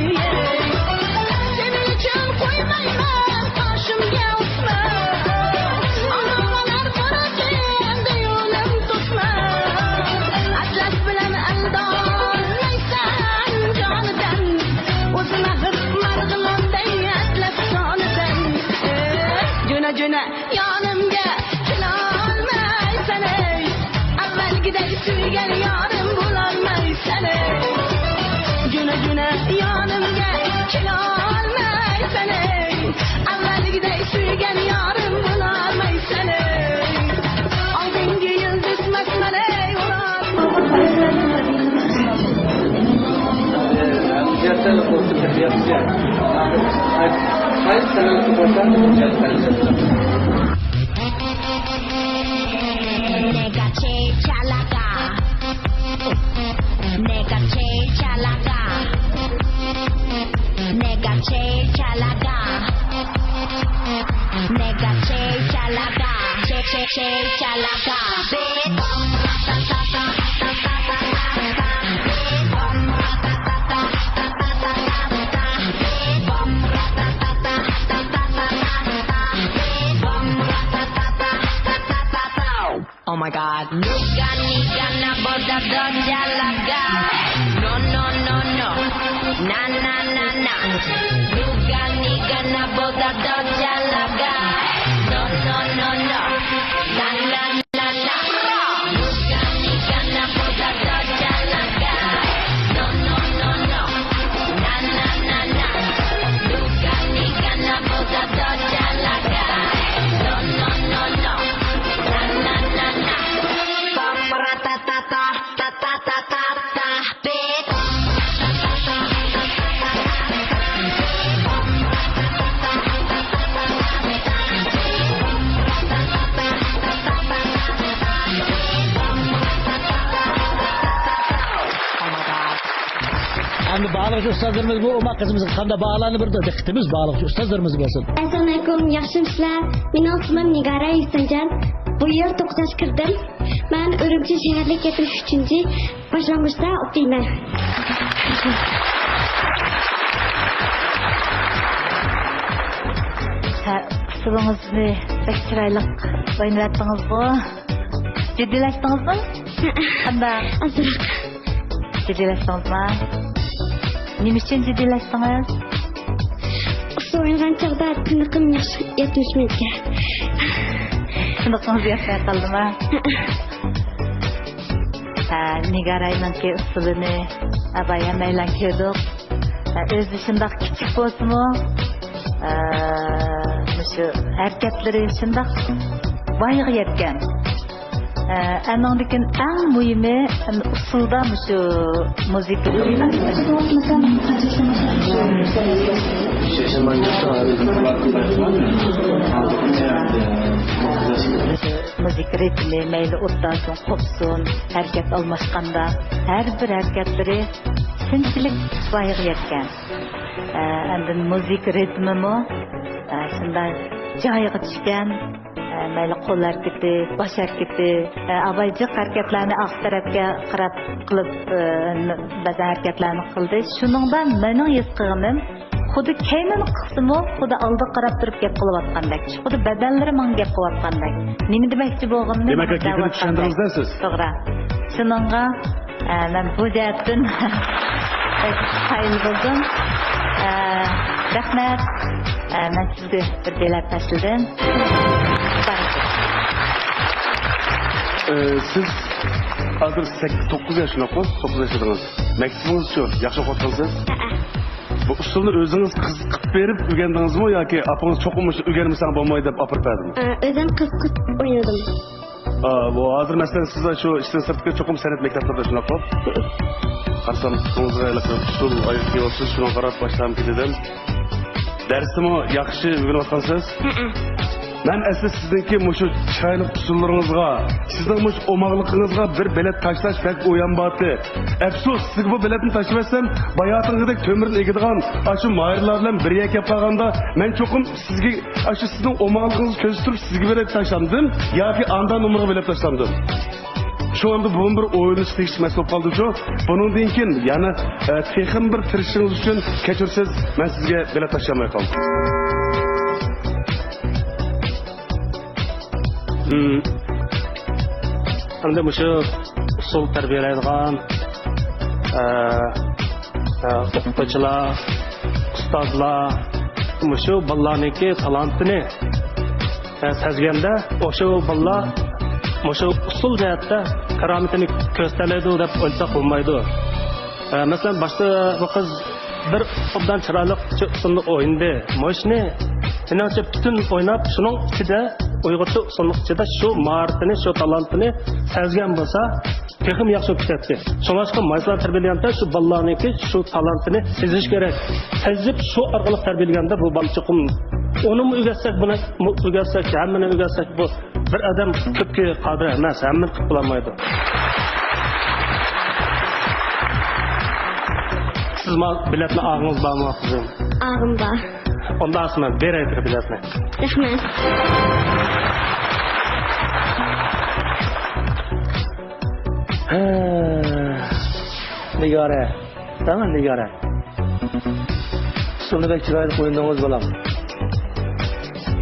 سېنى ئىچىم قويمايمەن قېشىمغا ئوتمەن، ئاناڭ ئانار باركەن دېگىنىم توسمەن. ئەتلەس بىلەن ئەلدالمايسەن جانىدىن، ئۆزۈڭنى ھېس مارغىلامدەي ئەتلەس جانىدىن. جۈنە، جۈنە، يانىمغا كېلەلمەيسەن ئەي، ئەۋۋەلگىدەك سۆيگەن يارىم بولالمايسەن ئەي. جۈنە، جۈنە، يانىمغا كېلەلمەيسەن ئەي، 내가 제일 잘 나가. 내가 제일 잘 나가. 내가 제일 잘 나가. 내가 제일 잘 나가. 제, 제, 제일 잘 나가. Oh my god. 누가 네가 나보다 더 잘 나가. No, no, no, no. 나, 나, 나, 나. 누가 네가 나보다 더 잘 나가. No, no, no, no. 나, 나, 나, 나. 누가 네가 나보다 더 잘 나가. No, no, no, no. 나, 나, 나, 나. 누가 네가 나보다 더 잘 나가. No, no, no, no. 나, 나, 나, 나. ئەمدى باھالىغۇچى ئۇستازلىرىمىز بۇ ئوماق قىزىمىزغا قانداق باھالارنى بېرىدۇ؟ دىققىتىمىز باھالىغۇچى ئۇستازلىرىمىزغا بولسۇن. ئەسسالامۇئەلەيكۇم، ياخشىمۇسىلەر؟ مېنىڭ ئىسمىم نىگارە ھۈسەنجان. بۇ يىل توققۇز ياشقا كىردىم. مەن ئۈرۈمچى شەھەرلىك يەتمىش ئۈچىنچى باشلانغۇچتا ئوقۇيمەن. ھە، ئۇسسۇلىڭىزنى بەك چىرايلىق ئوينىۋەتتىڭىزغۇ. جىددىيلەشتىڭىزمۇ؟ قانداق؟ ئازراق. جىددىيلەشتىڭىزما؟ نېمە ئۈچۈن جىددىيلەشتىڭىز؟ ئۇسسۇل ئوينىغان چاغدا تىنىقىم ياخشى يەتمىشمەيدىكەن. تىنىقىڭىز يەتمەي قالدىما؟ ھە، نىگاراينىڭكى ئۇسسۇلىنى ئاباي ھەممەيلەن كۆردۇق. ھە، ئۆزى شۇنداق كىچىك بولسىمۇ، ھە، مۇشۇ ھەرىكەتلىرى شۇنداق ۋايىغا يەتكەن. ئە، ئەنىڭدىن كېيىن ئەڭ مۇھىمى، ئۇسسۇلدا مۇشۇ مۇزىكا. مۇزىكا رىتمى مەيلى ئوتتاسۇن، قوپسۇن، ھەرىكەت ئالماشقاندا ھەر بىر ھەرىكەتلىرى شۇنچىلىك ۋايىغا يەتكەن. ئە، ئاندىن مۇزىكا رىتمىمۇ، ئە، شۇنداق جايىغا چۈشكەن. ئە، مەيلى قول ھەرىكىتى، باش ھەرىكىتى، ئە، ئاباي جىق ھەرىكەتلەرنى ئارقا تەرەپكە قاراپ قىلىپ، ئە، بەزەن ھەرىكەتلەرنى قىلدى. شۇنىڭدا مېنىڭ ھېس قىلغىنىم، خۇددى كەينىنى قىلسىمۇ، خۇددى ئالدىغا قاراپ تۇرۇپ گەپ قىلىۋاتقاندەك. خۇددى بەدەنلىرى ماڭا گەپ قىلىۋاتقاندەك. نېمە دېمەكچى بولغىنىنى دېمەك، ماڭا كېيىن دەۋاتقاندەك. چۈشەندىڭىز-دە سىز. توغرا. شۇنىڭغا ئە، مەن بۇ جەھەتتىن بەك قايىل بولدۇم. ئە، رەھمەت. ئە، مەن سىزگە بىر بېلەت تاشلىدىم. ئە، سىز ھازىر سەككىز، توققۇز ياش، شۇنداقمۇ؟ توققۇز ياش دېدىڭىز. مەكتىپىڭىزچۇ؟ ياخشى ئوقۇۋاتقانسىز؟ ھەئە. بۇ ئۇسسۇلنى ئۆزىڭىز قىزىقىپ بېرىپ ئۆگەندىڭىزمۇ ياكى ئاپىڭىز چوقۇم مۇشۇنى ئۆگەنمىسەڭ بولمايدۇ دەپ ئاپىرىپ بەردىمۇ؟ ئە، ئۆزۈم قىزىقىپ ئوينىدىم. ئا، بۇ ھازىر مەسىلەن سىز شۇ ئىشتىن سىرتقى چوقۇم سەنئەت مەكتەپلىرىدە شۇنداققۇ؟ قارىسام پۇتىڭىزغا ھېلىقى ئۇسسۇل ئايىغى كىيىۋالىپسىز، شۇنىڭغا قاراپ باشلامدىكىن دېدىم. دەرستىمۇ ياخشى ئۆگىنىۋاتقانسىز؟ ھەئە. مەن ئەسلى سىزنىڭكى مۇشۇ چىرايلىق ئۇسسۇللىرىڭىزغا، سىزنىڭ مۇشۇ ئوماقلىقىڭىزغا بىر بېلەت تاشلاش بەك ئويۇم بارتى. ئەپسۇس، سىزگە بۇ بېلەتنى تاشلىۋەتسەم، باياتىنقىدەك تۆمۈردىن ئېگىدىغان ئاشۇ ماھىرلار بىلەن بىر يەرگە كەپ قالغاندا، مەن چوقۇم سىزگە ئاشۇ سىزنىڭ ئوماقلىقىڭىزنى كۆزىتىپ سىزگە بېلەت تاشلامدىم ياكى ئاندا نومۇرغا بېلەت تاشلامدىم؟ شۇ ئاندا بۇمۇ بىر ئويلىنىشقا تېگىشلىك مەسىلە بولۇپ قالدىچۇ. بۇنىڭدىن كېيىن يەنە، ئە، تېخىمۇ بىر تىرىشىشىڭىز ئۈچۈن كەچۈرسىز، مەن سىزگە بېلەت تاشلىيالماي قالدىم. ھىم. ئەمدى مۇشۇ ئۇسسۇل تەربىيەلەيدىغان، ئە، ئە، ئوقۇتقۇچىلار، ئۇستازلار مۇشۇ بالىلارنىڭكى تالانتىنى، ئە، سەزگەندە، ئاشۇ بالىلار مۇشۇ ئۇسسۇل جەھەتتە كارامىتىنى كۆرسىتەلەيدۇ دەپ ئويلىساق بولمايدۇ. ئە، مەسىلەن، باشتا بۇ قىز بىر ئوبدان چىرايلىق ئۇسسۇلنى ئوينىدى. مۇشۇنى مېنىڭچە پۈتۈن ئويناپ، شۇنىڭ ئىچىدە، ئۇيغۇرچە ئۇسسۇلنىڭ ئىچىدە شۇ ماھارىتىنى، شۇ تالانتىنى سەزگەن بولسا، تېخىمۇ ياخشى بولۇپ كېتەتتى. شۇڭلاشقا مايسىلار تەربىيەلىگەندە شۇ بالىلارنىڭكى شۇ تالانتىنى سېزىش كېرەك. سېزىپ، شۇ ئارقىلىق تەربىيەلىگەندە بۇ بالا چوقۇم ئۇنىمۇ ئۆگەتسەك، بۇنى ئۆگەتسەك، ھەممىنى ئۆگەتسەك، بۇ بىر ئادەم كۆپكە قادىر ئەمەس، ھەممىنى قىلىپ بولالمايدۇ. سىز ما بېلەتنى ئاغىڭىز بارمۇ، قىزىم؟ ئاغىم بار. ئۇنداق ئاسما بېرەي بىر بېلەتنى. رەھمەت. ھە، نىگارە. تامام نىگارە. ئۇسسۇلنى بەك چىرايلىق ئوينىدىڭىز، بالام.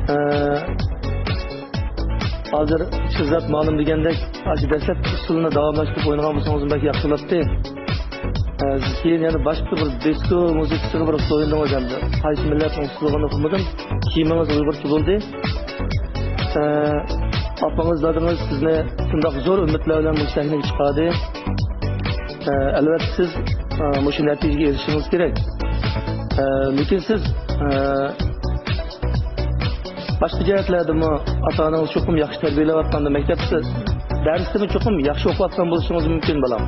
ھە، ھازىر شىزات مالىم دېگەندەك، ئاشۇ دەسلەپكى ئۇسسۇلنى داۋاملاشتۇرۇپ ئوينىغان بولسىڭىز بەك ياخشى بولاتتى. ھە، كېيىن يەنە باشقا بىر دىسكو مۇزىكىسىغا بىر ئوينىدىڭىز ئەمدى. قايسى مىللەتنىڭ ئۇسسۇلىغىنى ئۇقمىدىم. كىيىمىڭىز ئۇيغۇرچە بولدى. ئە، ئاپىڭىز، دادىڭىز سىزنى شۇنداق زور ئۈمىدلەر بىلەن مۇشۇ سەھنىگە چىقاردى. ئە، ئەلۋەتتە، سىز، ئە، مۇشۇ نەتىجىگە ئېرىشىشىڭىز كېرەك. ئە، لېكىن سىز، ئە، باشقا جەھەتلەردىمۇ ئاتا-ئانىڭىز چوقۇم ياخشى تەربىيەلەۋاتقاندا، مەكتەپتە، دەرستىمۇ چوقۇم ياخشى ئوقۇۋاتقان بولۇشىڭىز مۇمكىن، بالام.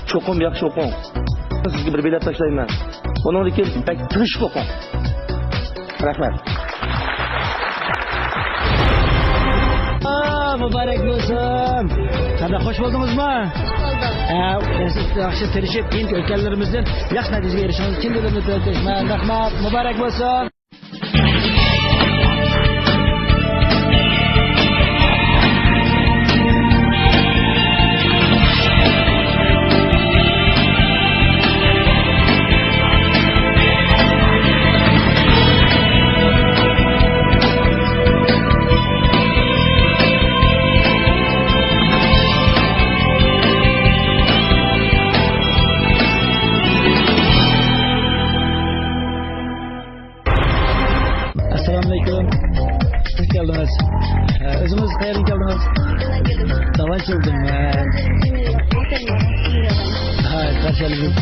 چوقۇم ياخشى ئوقۇڭ. سىزگە بىر بېلەت تاشلايمەن. ئۇنىڭدىن كېيىن بەك تىرىشىپ ئوقۇڭ. رەھمەت. مۇبارەك بولسۇن. قانداق، خۇش بولدىڭىزمۇ؟ خۇش بولدۇم. ھە، ياخشى، ياخشى تىرىشىپ، كېيىنكى ئۆتكەنلىرىمىزدىن ياخشى نەتىجىگە ئېرىشىڭىز ئۈچۈن دىلىمدىن تىلەكداشمەن. رەھمەت، مۇبارەك بولسۇن. ئەسسالامۇئەلەيكۇم. خۇش كەلدىڭىز. ئە، ئۆزىڭىز قەيەردىن كەلدىڭىز؟ داۋان كەلدىم. ئە، ھە، قارشى ئالىمىز.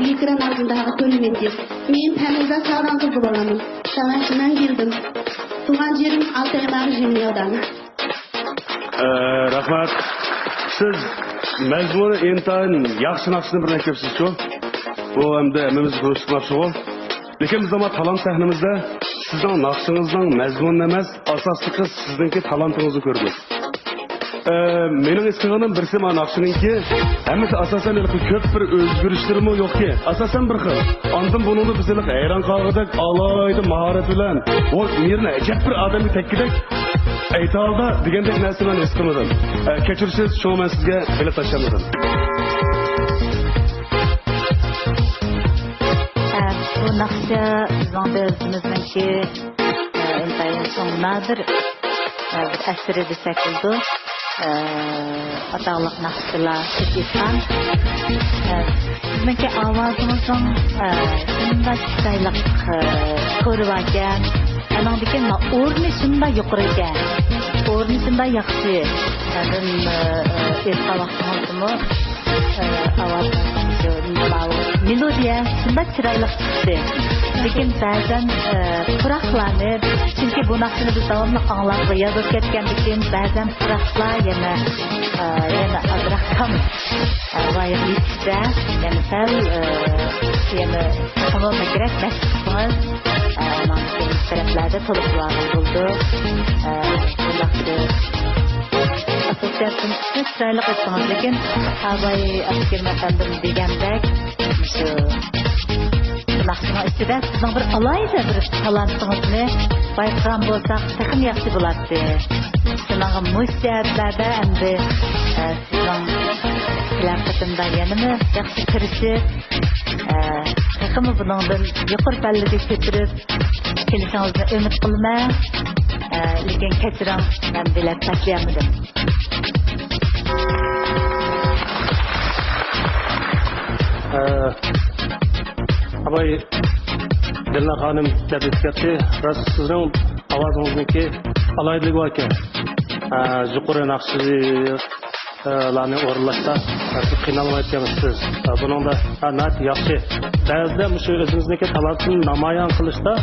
Likrem altındağı tornamentis. Men Paniza Savran kızı bolamın. Savaşçıdan geldim. Tuğan yerim Altay Mağjim Yaldan. ئە، رەھمەت. سىز مەزمۇنى ئىنتايىن ياخشى ناخشىنى بىر ئېيتىپسىزچۇ؟ بۇ ئەمدى ھەممىمىز تونۇشتۇرماقچىغۇ. لېكىن بىز ئەمما تالانت سەھنىمىزدە سىزنىڭ ناخشىڭىزنىڭ مەزمۇنىنى ئەمەس، ئاساسلىقى سىزنىڭكى تالانتىڭىزنى كۆرىمىز. ئە، مېنىڭ ھېس قىلغىنىم بىرسى، مانا ناخشىنىڭكى ھەممىسى ئاساسەن ھېلىقى كۆپ بىر ئۆزگىرىشلىرىمۇ يوقكى. ئاساسەن بىر خىل. ئاندىن بۇنىڭدا بىز ھېلىقى ھەيران قالغۇدەك ئالاھىدە ماھارەت بىلەن بۇ يەرنى ئەجەب بىر ئادەمگە تەگكۈدەك ئېيتالدا دېگەندەك نەرسىنى مەن ھېس قىلمىدىم. ئە، كەچۈرىسىز، شۇڭا مەن سىزگە بېلەت تاشلىمىدىم. ئە، بۇ ناخشا بىزنىڭ دۆلىتىمىزنىڭكى، ئە، ئىنتايىن چوڭ نادىر، ئە، بىر ئەسىرى دېسەك بولىدۇ. ئە، ئاتاقلىق ناخشىچىلار كۆپ ئېيتقان. ئە، سىزنىڭكى ئاۋازىڭىزنىڭ، ئە، شۇنداق چىرايلىق، ئە، تورى باركەن. ئانىڭدىن كېيىن ئورنى شۇنداق يۇقىرى ئىكەن. ئورنى شۇنداق ياخشى. ئە، بۇ، ئە، ئېيتقان ۋاقتىڭىزدىمۇ، ئە، ئاۋازىڭىزنىڭ شۇ نېمە، مېلودىيە شۇنداق چىرايلىق چىقتى. لېكىن بەزەن، ئە، پۇراقلارنى، چۈنكى بۇ ناخشىنى بىز داۋاملىق ئاڭلاپ ۋە يادلاپ كەتكەندىن كېيىن بەزەن پۇراقلار يەنە، ئە، يەنە ئازراق تام، ئە، ۋايىغا يېتىشسە، يەنە سەل، ئە، يەنە تېخىمۇ بەكرەك مەشىق قىلسىڭىز، ئە، ماڭا كېيىنكى تەرەپلەردە تولۇقلىۋالغىلى بولىدۇ. ئە، بۇنداق بىر ئاسوسىياتسىيە چىرايلىق ئېيتتىڭىز، لېكىن ئاباي ئابدۇكېرىم ئەپەندىم دېگەندەك، شۇ ناخشىنىڭ ئىچىدە سىزنىڭ بىر ئالاھىدە بىر تالانتىڭىزنى بايقىغان بولساق تېخىمۇ ياخشى بولاتتى. شۇنىڭغا مۇشۇ جەھەتلەردە ئەمدى، ئە، سىزنىڭ كېلەر قېتىمدا يەنىمۇ ياخشى تىرىشىپ، ئە، تېخىمۇ بۇنىڭدىن يۇقىرى پەللىگە كۆتۈرۈپ كېلىشىڭىزنى ئۈمىد قىلىمەن. ئە، لېكىن كەچۈرۈڭ، مەن بېلەت تاشلىيالمىدىم. ئە، ئاباي دىلنار خانىم دەپ ئۆتۈپ كەتتى. راست، سىزنىڭ ئاۋازىڭىزنىڭكى ئالاھىدىلىكى بار ئىكەن. ئە، يۇقىرى ناخشىلارنى ئورۇنلاشتا، ئە، سىز قىينالمايدىكەنسىز. ئە، بۇنىڭدا، ئە، ناھايىتى ياخشى. بەزىدە مۇشۇ ئۆزىمىزنىڭكى تالانتىنى نامايان قىلىشتا،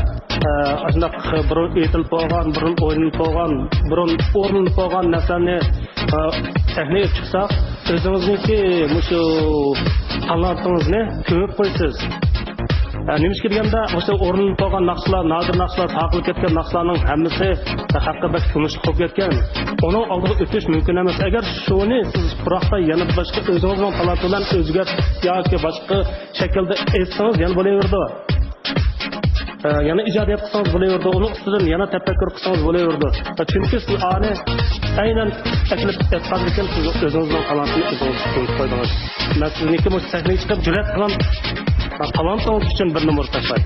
ئە، ئاشۇنداق بۇرۇن ئېيتىلىپ بولغان، بۇرۇن ئوينىلىپ بولغان، بۇرۇن ئورۇنلىنىپ بولغان نەرسىلەرنى، ئە، سەھنىگە چىقساق، ئۆزىڭىزنىڭكى مۇشۇ تالانتىڭىزنى كۆمۈپ قويىسىز. ئە، نېمىشقا دېگەندە، مۇشۇ ئورۇنلىنىپ قالغان ناخشىلار، نادىر ناخشىلار، تارقىلىپ كەتكەن ناخشىلارنىڭ ھەممىسى خەققە بەك تونۇشلۇق بولۇپ كەتكەن. ئۇنىڭ ئالدىغا ئۆتۈش مۇمكىن ئەمەس. ئەگەر شۇنى سىز پۇراقتا يەنە باشقا ئۆزىڭىزنىڭ تالانتى بىلەن ئۆزگەرتىپ ياكى باشقا شەكىلدە ئېيتسىڭىز يەنە بولۇۋېرىدۇ. ئە، يەنە ئىجادىيەت قىلسىڭىز بولۇۋېرىدۇ، ئۇنىڭ ئۈستىدىن يەنە تەپەككۇر قىلسىڭىز بولۇۋېرىدۇ. چۈنكى سىز ئانى ئەينەن ئەكېلىپ ئېيتقاندىكىن، سىز ئۆزىڭىزنىڭ تالانتىنى ئۆزىڭىز تونۇپ قويدىڭىز. مەن سىزنىڭكى مۇشۇ سەھنىگە چىقىپ جۈرئەت قىلغان تالانتىڭىز ئۈچۈن بىر نومۇر تاشلاي.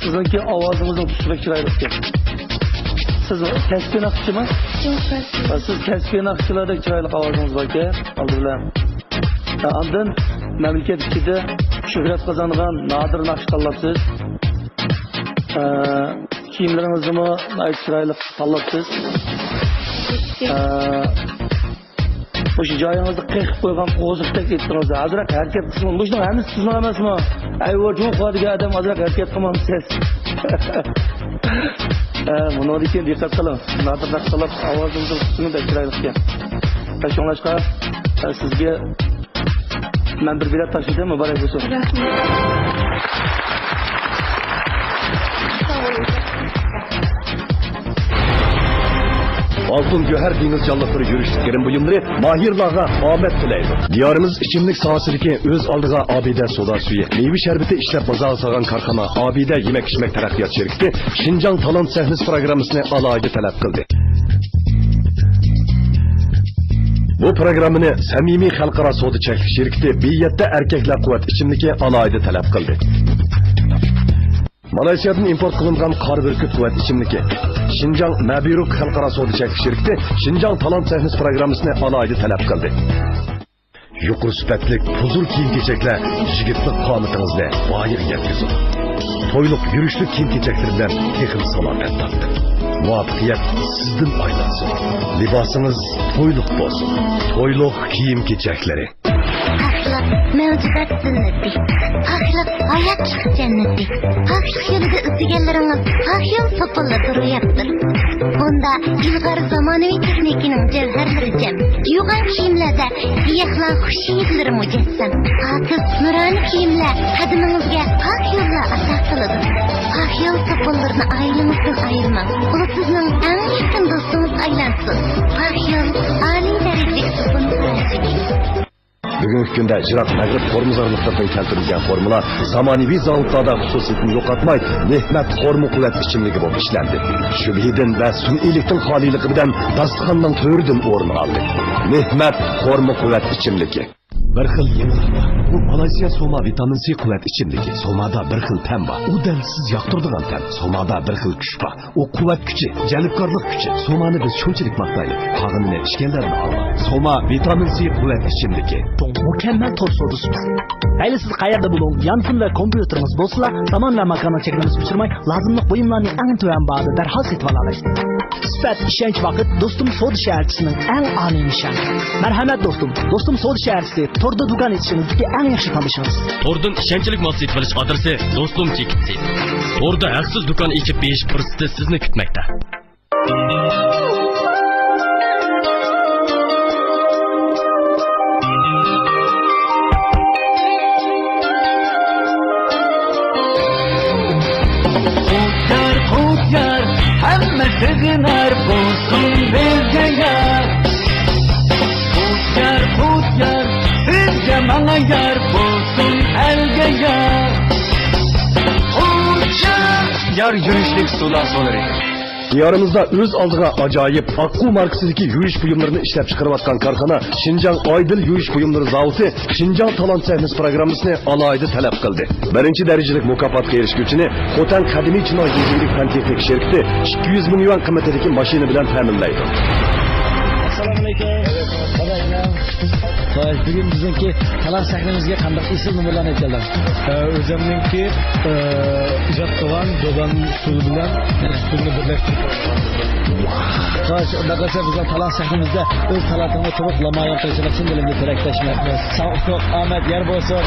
سىزنىڭكى ئاۋازىڭىزنىڭ تۇتۇشى بەك چىرايلىق ئىكەن. سىز كەسپىي ناخشىچىمۇ؟ يوق، كەسپىي. سىز كەسپىي ناخشىچىلاردەك چىرايلىق ئاۋازىڭىز بار ئىكەن، ئالدى بىلەن. ئاندىن مەملىكەت ئىچىدە شۆھرەت قازانغان نادىر ناخشا تاللاپسىز. ئە، كىيىملىرىڭىزنىمۇ ناھايىتى چىرايلىق تاللاپسىز. ئە، مۇشۇ جايىڭىزدا قېقىپ قويغان قوزۇقتەك ئېيتتىڭىز. ئازراق ھەرىكەت قىلسىڭىز. مۇشۇنىڭ ھەممىسى سىزنىڭ ئەمەسمۇ؟ ئەي، ئۇ جۇڭخۇا دېگەن ئادەم ئازراق ھەرىكەت قىلمامسىز؟ ئە، بۇنىڭدىن كېيىن دىققەت قىلىڭ. نادىر ناخشا تاللاپ، ئاۋازىڭىزنىڭ تۈسىمۇ بەك چىرايلىق ئىكەن. شۇڭلاشقا، ئە، سىزگە مەن بىر بېلەت تاشلىدىم، مۇبارەك بولسۇن. رەھمەت. ساغ بولۇڭ. ئالتۇن گۆھەر دېڭىز جانلىقلىرى يۈرۈشلۈك گىرىم بۇيۇملىرى ماھىرلارغا ئامەت تىلەيدۇ. دىيارىمىز ئىچىملىك ساھەسىدىكى ئۆز ئالدىغا ئابىدە سودا سۈيى، مېۋە شەربىتى ئىشلەپ بازارغا سالغان كارخانا ئابىدە يېمەك ئىچمەك تەرەققىيات شىركىتى شىنجاڭ تالانت سەھنىسى پىروگراممىسىنى ئالاھىدە تەلەپ قىلدى. بۇ پىروگراممىنى سەمىمىي خەلقئارا سودا چەكلىك شىركىتى بى يەتتە ئەركەكلەر قۇۋۋەت ئىچىملىكى ئالاھىدە تەلەپ قىلدى. مالايسىيادىن ئىمپورت قىلىنغان قارا بۈركۈت قۇۋۋەت ئىچىملىكى، شىنجاڭ مەبىرۇك خەلقئارا سودا چەكلىك شىركىتى شىنجاڭ تالانت سەھنىسى پىروگراممىسىنى ئالاھىدە تەلەپ قىلدى. يۇقىرى سۈپەتلىك ھۇزۇر كىيىم-كېچەكلەر يىگىتلىك قامىتىڭىزنى ۋايىغا يەتكۈزىدۇ. تويلۇق يۈرۈشلۈك كىيىم-كېچەكلىرى بىلەن تېخىمۇ سالاپەت تارتىڭ. مۇۋەپپەقىيەت سىزدىن ئايلانسۇن. لىباسىڭىز تويلۇق بولسۇن. تويلۇق كىيىم-كېچەكلىرى. پاكلىق مەۋجۇدات زىننىتى. پاكلىق ھاياتلىق جەننىتى. پاكلىق يولىدا ئىزدىگەنلىرىڭىز پاك يول سوپۇنلىرىدا روياپتۇر. بۇندا ئىلغار زامانىۋى تېخنىكىنىڭ جەۋھەرلىرى جەم. يۇغان كىيىملەردە سىياھلار خۇش ھىدلىرى مۇجەسسەم. پاكىز نۇرانە كىيىملەر قەدىمىڭىزگە پاك يوللار ئاتا قىلىدۇ. پاك يول سوپۇنلىرىنى ئائىلىڭىزدىن ئايرىماڭ. ئۇ سىزنىڭ ئەڭ يېقىن دوستىڭىز ئايلانسۇن. پاك يول ئالىي دەرىجىلىك سوپۇن پاراجىكى. بۈگۈنكى كۈندە يىراق مەغرىب قورۇما زارلىقلىرىدىن كەلتۈرۈلگەن قورۇمىلار زامانىۋى زاۋۇتلاردا خۇسۇسىيىتىنى يوقاتماي، نېھمەت خورما قۇۋۋەت ئىچىملىكى بولۇپ ئىشلەندى. شۈبھىدىن ۋە سۈنئىيلىكتىن خالىيلىقى بىلەن داستىخاننىڭ تۆرىدىن ئورۇن ئالدى. نېھمەت خورما قۇۋۋەت ئىچىملىكى. بىر خىل يېڭىلىق بار. بۇ مالايسىيا سوما ۋىتامىن سى قۇۋۋەت ئىچىملىكى. سومادا بىر خىل تەم بار. ئۇ دەم سىز ياقتۇرىدىغان تەم. سومادا بىر خىل كۈچ بار. ئۇ قۇۋۋەت كۈچى، جەلپكارلىق كۈچى. سومانى بىز شۇنچىلىك ماختايلى. قالغىنىنى ئىچكەنلەردىن ئاڭلاڭ. سوما ۋىتامىن سى قۇۋۋەت ئىچىملىكى. چوڭ، مۇكەممەل تور سودىسى بار. مەيلى سىز قەيەردە بولۇڭ، يانفون ۋە كومپيۇتېرىڭىز بولسىلا، زامان ۋە ماكاننىڭ چەكلىمىسىگە ئۇچرىماي، لازىملىق بۇيۇملارنى ئەڭ تۆۋەن باھادا دەرھال سېتىۋالالايسىز. سۈپەت، ئىشەنچ، ۋاقىت دوستۇم سودا شەھەرچىسىنىڭ ئەڭ ئالىي نىشانى. مەرھەمەت دوستۇم، دوستۇم سودا شەھەرچىسى، توردا دۇكان ئېچىشىڭىزدىكى ئەڭ ياخشى تونۇشىڭىز. توردىن ئىشەنچلىك مال سېتىۋېلىش ئادرېسى دوستۇم چېكىتى. توردا ھەقسىز دۇكان ئېچىپ بېيىش پۇرسىتى سىزنى كۈتمەكتە. قۇتيار، قۇتيار، ھەممە سېغىنار بولسۇن بىزگە يار. قۇتيار، قۇتيار، سىزگە ماڭا يار بولسۇن ئەلگە يار. قۇتيار، يار يۈرۈشلۈك سۇلار سۇلىرى. دىيارىمىزدا ئۆز ئالدىغا ئاجايىپ ئاققۇ ماركىسىدىكى يۇيۇش بۇيۇملىرىنى ئىشلەپچىقىرىۋاتقان كارخانا شىنجاڭ ئايدىل يۇيۇش بۇيۇملىرى زاۋۇتى شىنجاڭ تالانت سەھنىسى پىروگراممىسىنى ئالاھىدە تەلەپ قىلدى. بىرىنچى دەرىجىلىك مۇكاپاتقا ئېرىشكۈچىنى خوتەن قەدىمىي چىناي يېزا ئىگىلىك پەن تېخنىكا شىركىتى ئىككى يۈز مىڭ يۈەن قىممىتىدىكى ماشىنا بىلەن تەمىنلەيدۇ. ئەسسالامۇئەلەيكۇم. خوش، بۈگۈن بىزنىڭكى تالانت سەھنىمىزگە قانداق ئېسىل نومۇرلارنى ئېلىپ كەلدىڭ؟ ئە، ئۆزۈمنىڭكى، ئە، ئىجاد قىلغان دوبان ئۇسسۇلى بىلەن ئۇسسۇلنى بىرلەشتۈرۈپ. خوش، ئۇنداق بولسا بىزنىڭ تالانت سەھنىمىزدە ئۆز تالانتىڭنى تولۇق نامايان قىلىشىڭنى چىن دىلىمدىن تىلەكداشمەن. ساغلىق، ئامەت يار بولسۇن.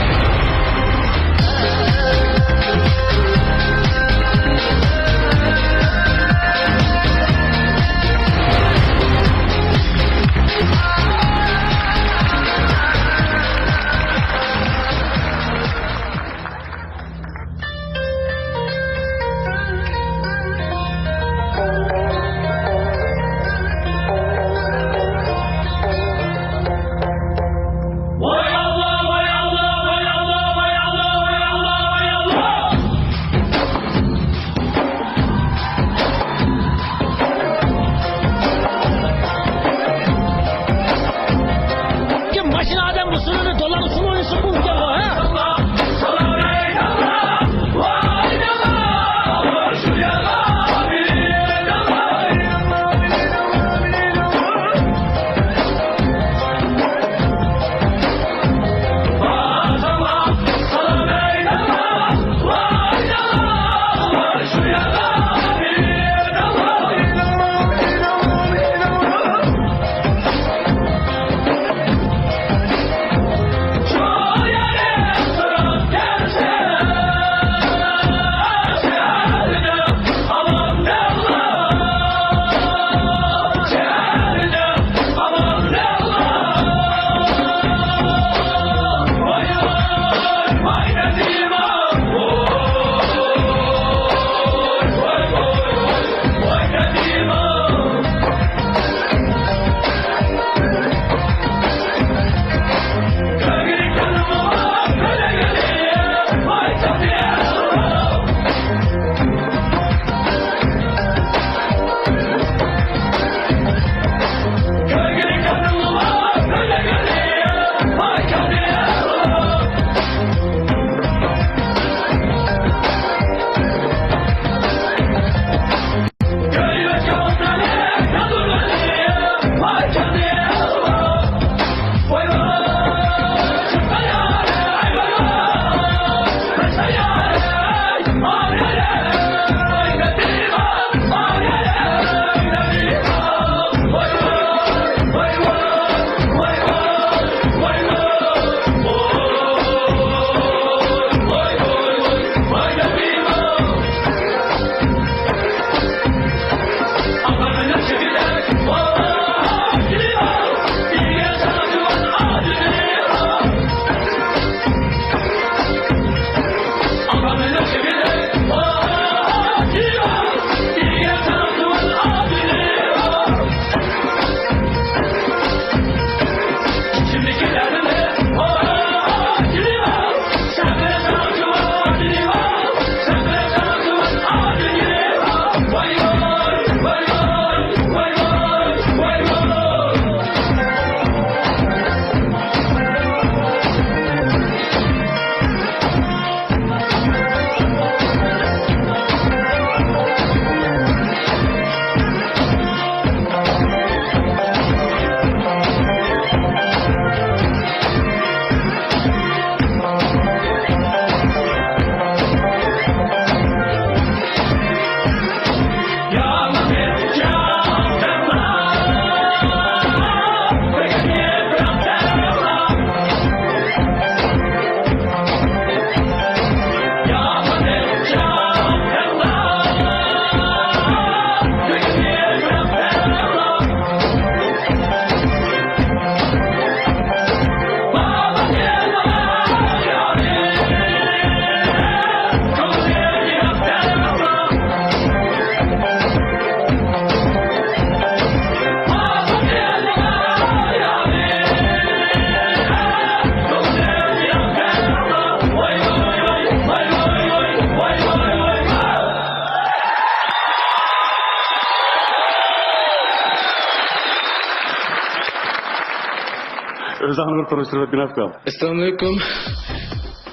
سىزنى بىر تونۇشتۇرۇپ ئۆتكىن ئاكا. ئەسسالامۇئەلەيكۇم.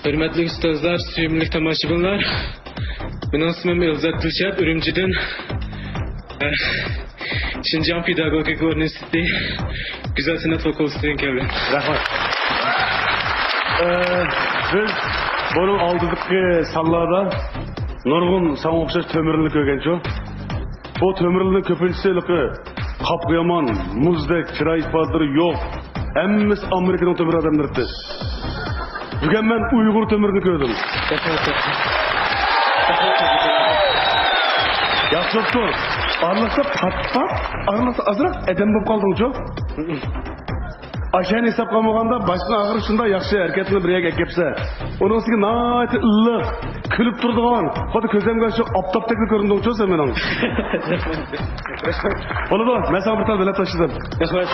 ھۆرمەتلىك ئۇستازلار، سۆيۈملۈك تاماشىبىنلار. مېنىڭ ئىسمىم ئىلزات دىلشات، ئۈرۈمچىدىن. ئە، شىنجاڭ پېداگوگىكا ئۇنىۋېرسىتېتى گۈزەل سەنئەت فاكۇلتېتىدىن كەلدىم. رەھمەت. ئە، بىز بۇنىڭ ئالدىدىكى سانلاردا نۇرغۇن ساڭا ئوخشاش تۆمۈرلىنى كۆرگەنچۇ؟ بۇ تۆمۈرلىنىڭ كۆپىنچىسى ھېلىقى قاپقا يامان، مۇزدەك، چىراي ئىپادىلىرى يوق. ھەممىسى ئامېرىكىنىڭ تۆمۈر ئادەملىرى. بۈگۈن مەن ئۇيغۇر تۆمۈرىنى كۆردۈم. ياخشى بوپتۇ. ئارىلىقتا پات-پات، ئارىلىقتا ئازراق ئادەم بولۇپ قالدىڭچۇ؟ ئاشۇنى ھېسابقا ئالمىغاندا، باشتىن ئاخىر شۇنداق ياخشى ھەرىكەتنى بىر يەرگە ئەكەپسەن. ئۇنىڭ ئۈستىگە ناھايىتى ئىللىق، كۈلۈپ تۇرىدىغان، خۇددى كۆزۈمگە شۇ ئاپتاپتەكلا كۆرۈندۈڭچۇ سەن مېنىڭ. بولىدۇ، مەن ساڭا بىر تال بېلەت تاشلىدىم. رەھمەت.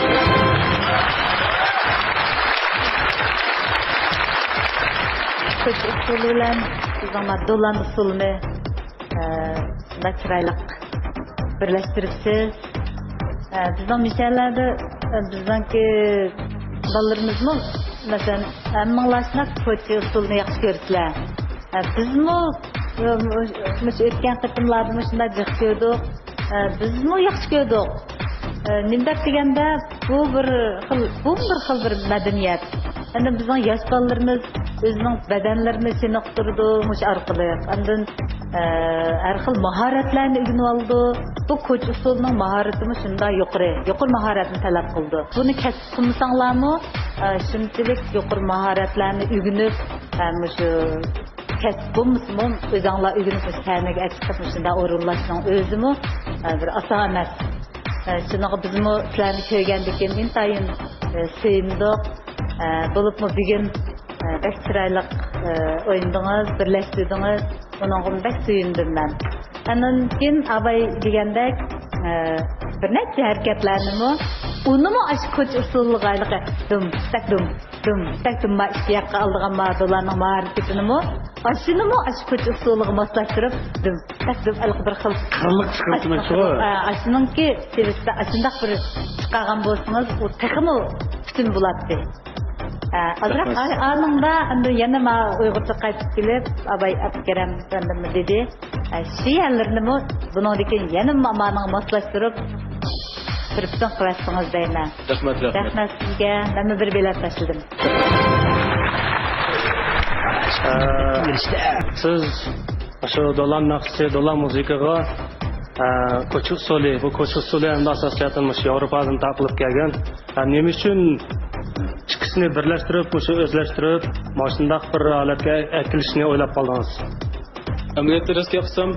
كوچا ئۇسسۇلى بىلەن بىزنىڭ دولان ئۇسسۇلىنى، ئە، شۇنداق چىرايلىق بىرلەشتۈرۈپسىز. ئە، بىزنىڭ مۇشۇ يەرلەردە، ئە، بىزنىڭكى بالىلىرىمىزمۇ، مەسىلەن، ھەممىڭلار شۇنداق كوچا ئۇسسۇلىنى ياخشى كۆرىسىلەر. ئە، بىزمۇ، ئە، مۇش-، مۇشۇ ئۆتكەن قېتىملاردا مۇشۇنداق جىق كۆردۇق. ئە، بىزمۇ ياخشى كۆردۇق. ئە، نېمە دەپ دېگەندە، بۇ بىر خىل، بۇ بىر خىل بىر مەدەنىيەت. ئاندىن بىزنىڭ ياش بالىلىرىمىز ئۆزىنىڭ بەدەنلىرىنى چېنىقتۇرىدۇ مۇشۇ ئارقىلىق. ئاندىن، ئە، ھەر خىل ماھارەتلەرنى ئۆگىنىۋالىدۇ. بۇ كوچا ئۇسسۇلىنىڭ ماھارىتىمۇ شۇنداق يۇقىرى، يۇقىرى ماھارەتنى تەلەپ قىلىدۇ. بۇنى كەسىپ قىلمىساڭلارمۇ، ئە، شۇنچىلىك يۇقىرى ماھارەتلەرنى ئۆگىنىپ، ئە، مۇشۇ كەسىپ بولمىسىمۇ، ئۆزۈڭلار ئۆگىنىپ مۇشۇ سەھنىگە ئەكىپ چىقىپ مۇشۇنداق ئورۇنلاشنىڭ ئۆزىمۇ، ئە، بىر ئاسان ئەمەس. ئە، شۇنىڭغا بىزمۇ سىلەرنى كۆرگەندىن كېيىن ئىنتايىن، ئە، سۆيۈندۇق. ئە، بولۇپمۇ بۈگۈن، ئە، بەك چىرايلىق، ئە، ئوينىدىڭىز، بىرلەشتۈردىڭىز. ئۇنىڭغىمۇ بەك سۆيۈندۈم مەن. ئاندىن كېيىن ئاباي دېگەندەك، ئە، بىر نەچچە ھەرىكەتلەرنىمۇ، ئۇنىمۇ ئاشۇ كوچا ئۇسسۇلىغا ھېلىقى دۇم، تەك دۇم، دۇم، تەك دۇم، ما ئىككى ياققا ئالىدىغان ما دولاننىڭ ماھارىتىنىمۇ، ئاشۇنىمۇ ئاشۇ كوچا ئۇسسۇلىغا ماسلاشتۇرۇپ، دۇم، تەك دۇم، ھېلىقى بىر خىل قىرلىق چىقىرىپ تۇرماقچىغۇ. ئە، ئاشۇنىڭكى سېۋىسىدە ئاشۇنداق بىر چىقارغان بولسىڭىز، ئۇ تېخىمۇ پۈتۈن بولاتتى. ئە، ئازراق رەھمەت. ئا-، ئانىڭدا ئەمدى يەنە ما ئۇيغۇرچە قايتىپ كېلىپ، ئاباي ئابدۇكېرەم ئەپەندىممۇ دېدى. ئە، شۇ يەرلىرىنىمۇ بۇنىڭدىن كېيىن يەنە مامانىڭغا ماسلاشتۇرۇپ، بىر پۈتۈن قىلىۋەتسىڭىز دەيمەن. رەھمەت، رەھمەت. رەھمەت سىزگە. مەنمۇ بىر بېلەت تاشلىدىم. ئە، سىز شۇ دولان ناخشىسى، دولان مۇزىكىغا، ئە، كوچا ئۇسسۇلى، بۇ كوچا ئۇسسۇلى ئەمدى ئاساسىي جەھەتتىن مۇشۇ ياۋروپادىن تارقىلىپ كەلگەن. ھە، نېمە ئۈچۈن ئىككىسىنى بىرلەشتۈرۈپ، مۇشۇ ئۆزلەشتۈرۈپ، مۇشۇنداق بىر ھالەتكە ئەكېلىشنى ئويلاپ قالدىڭىز؟ ئەمەلىيەتتە راست گەپ قىلسام،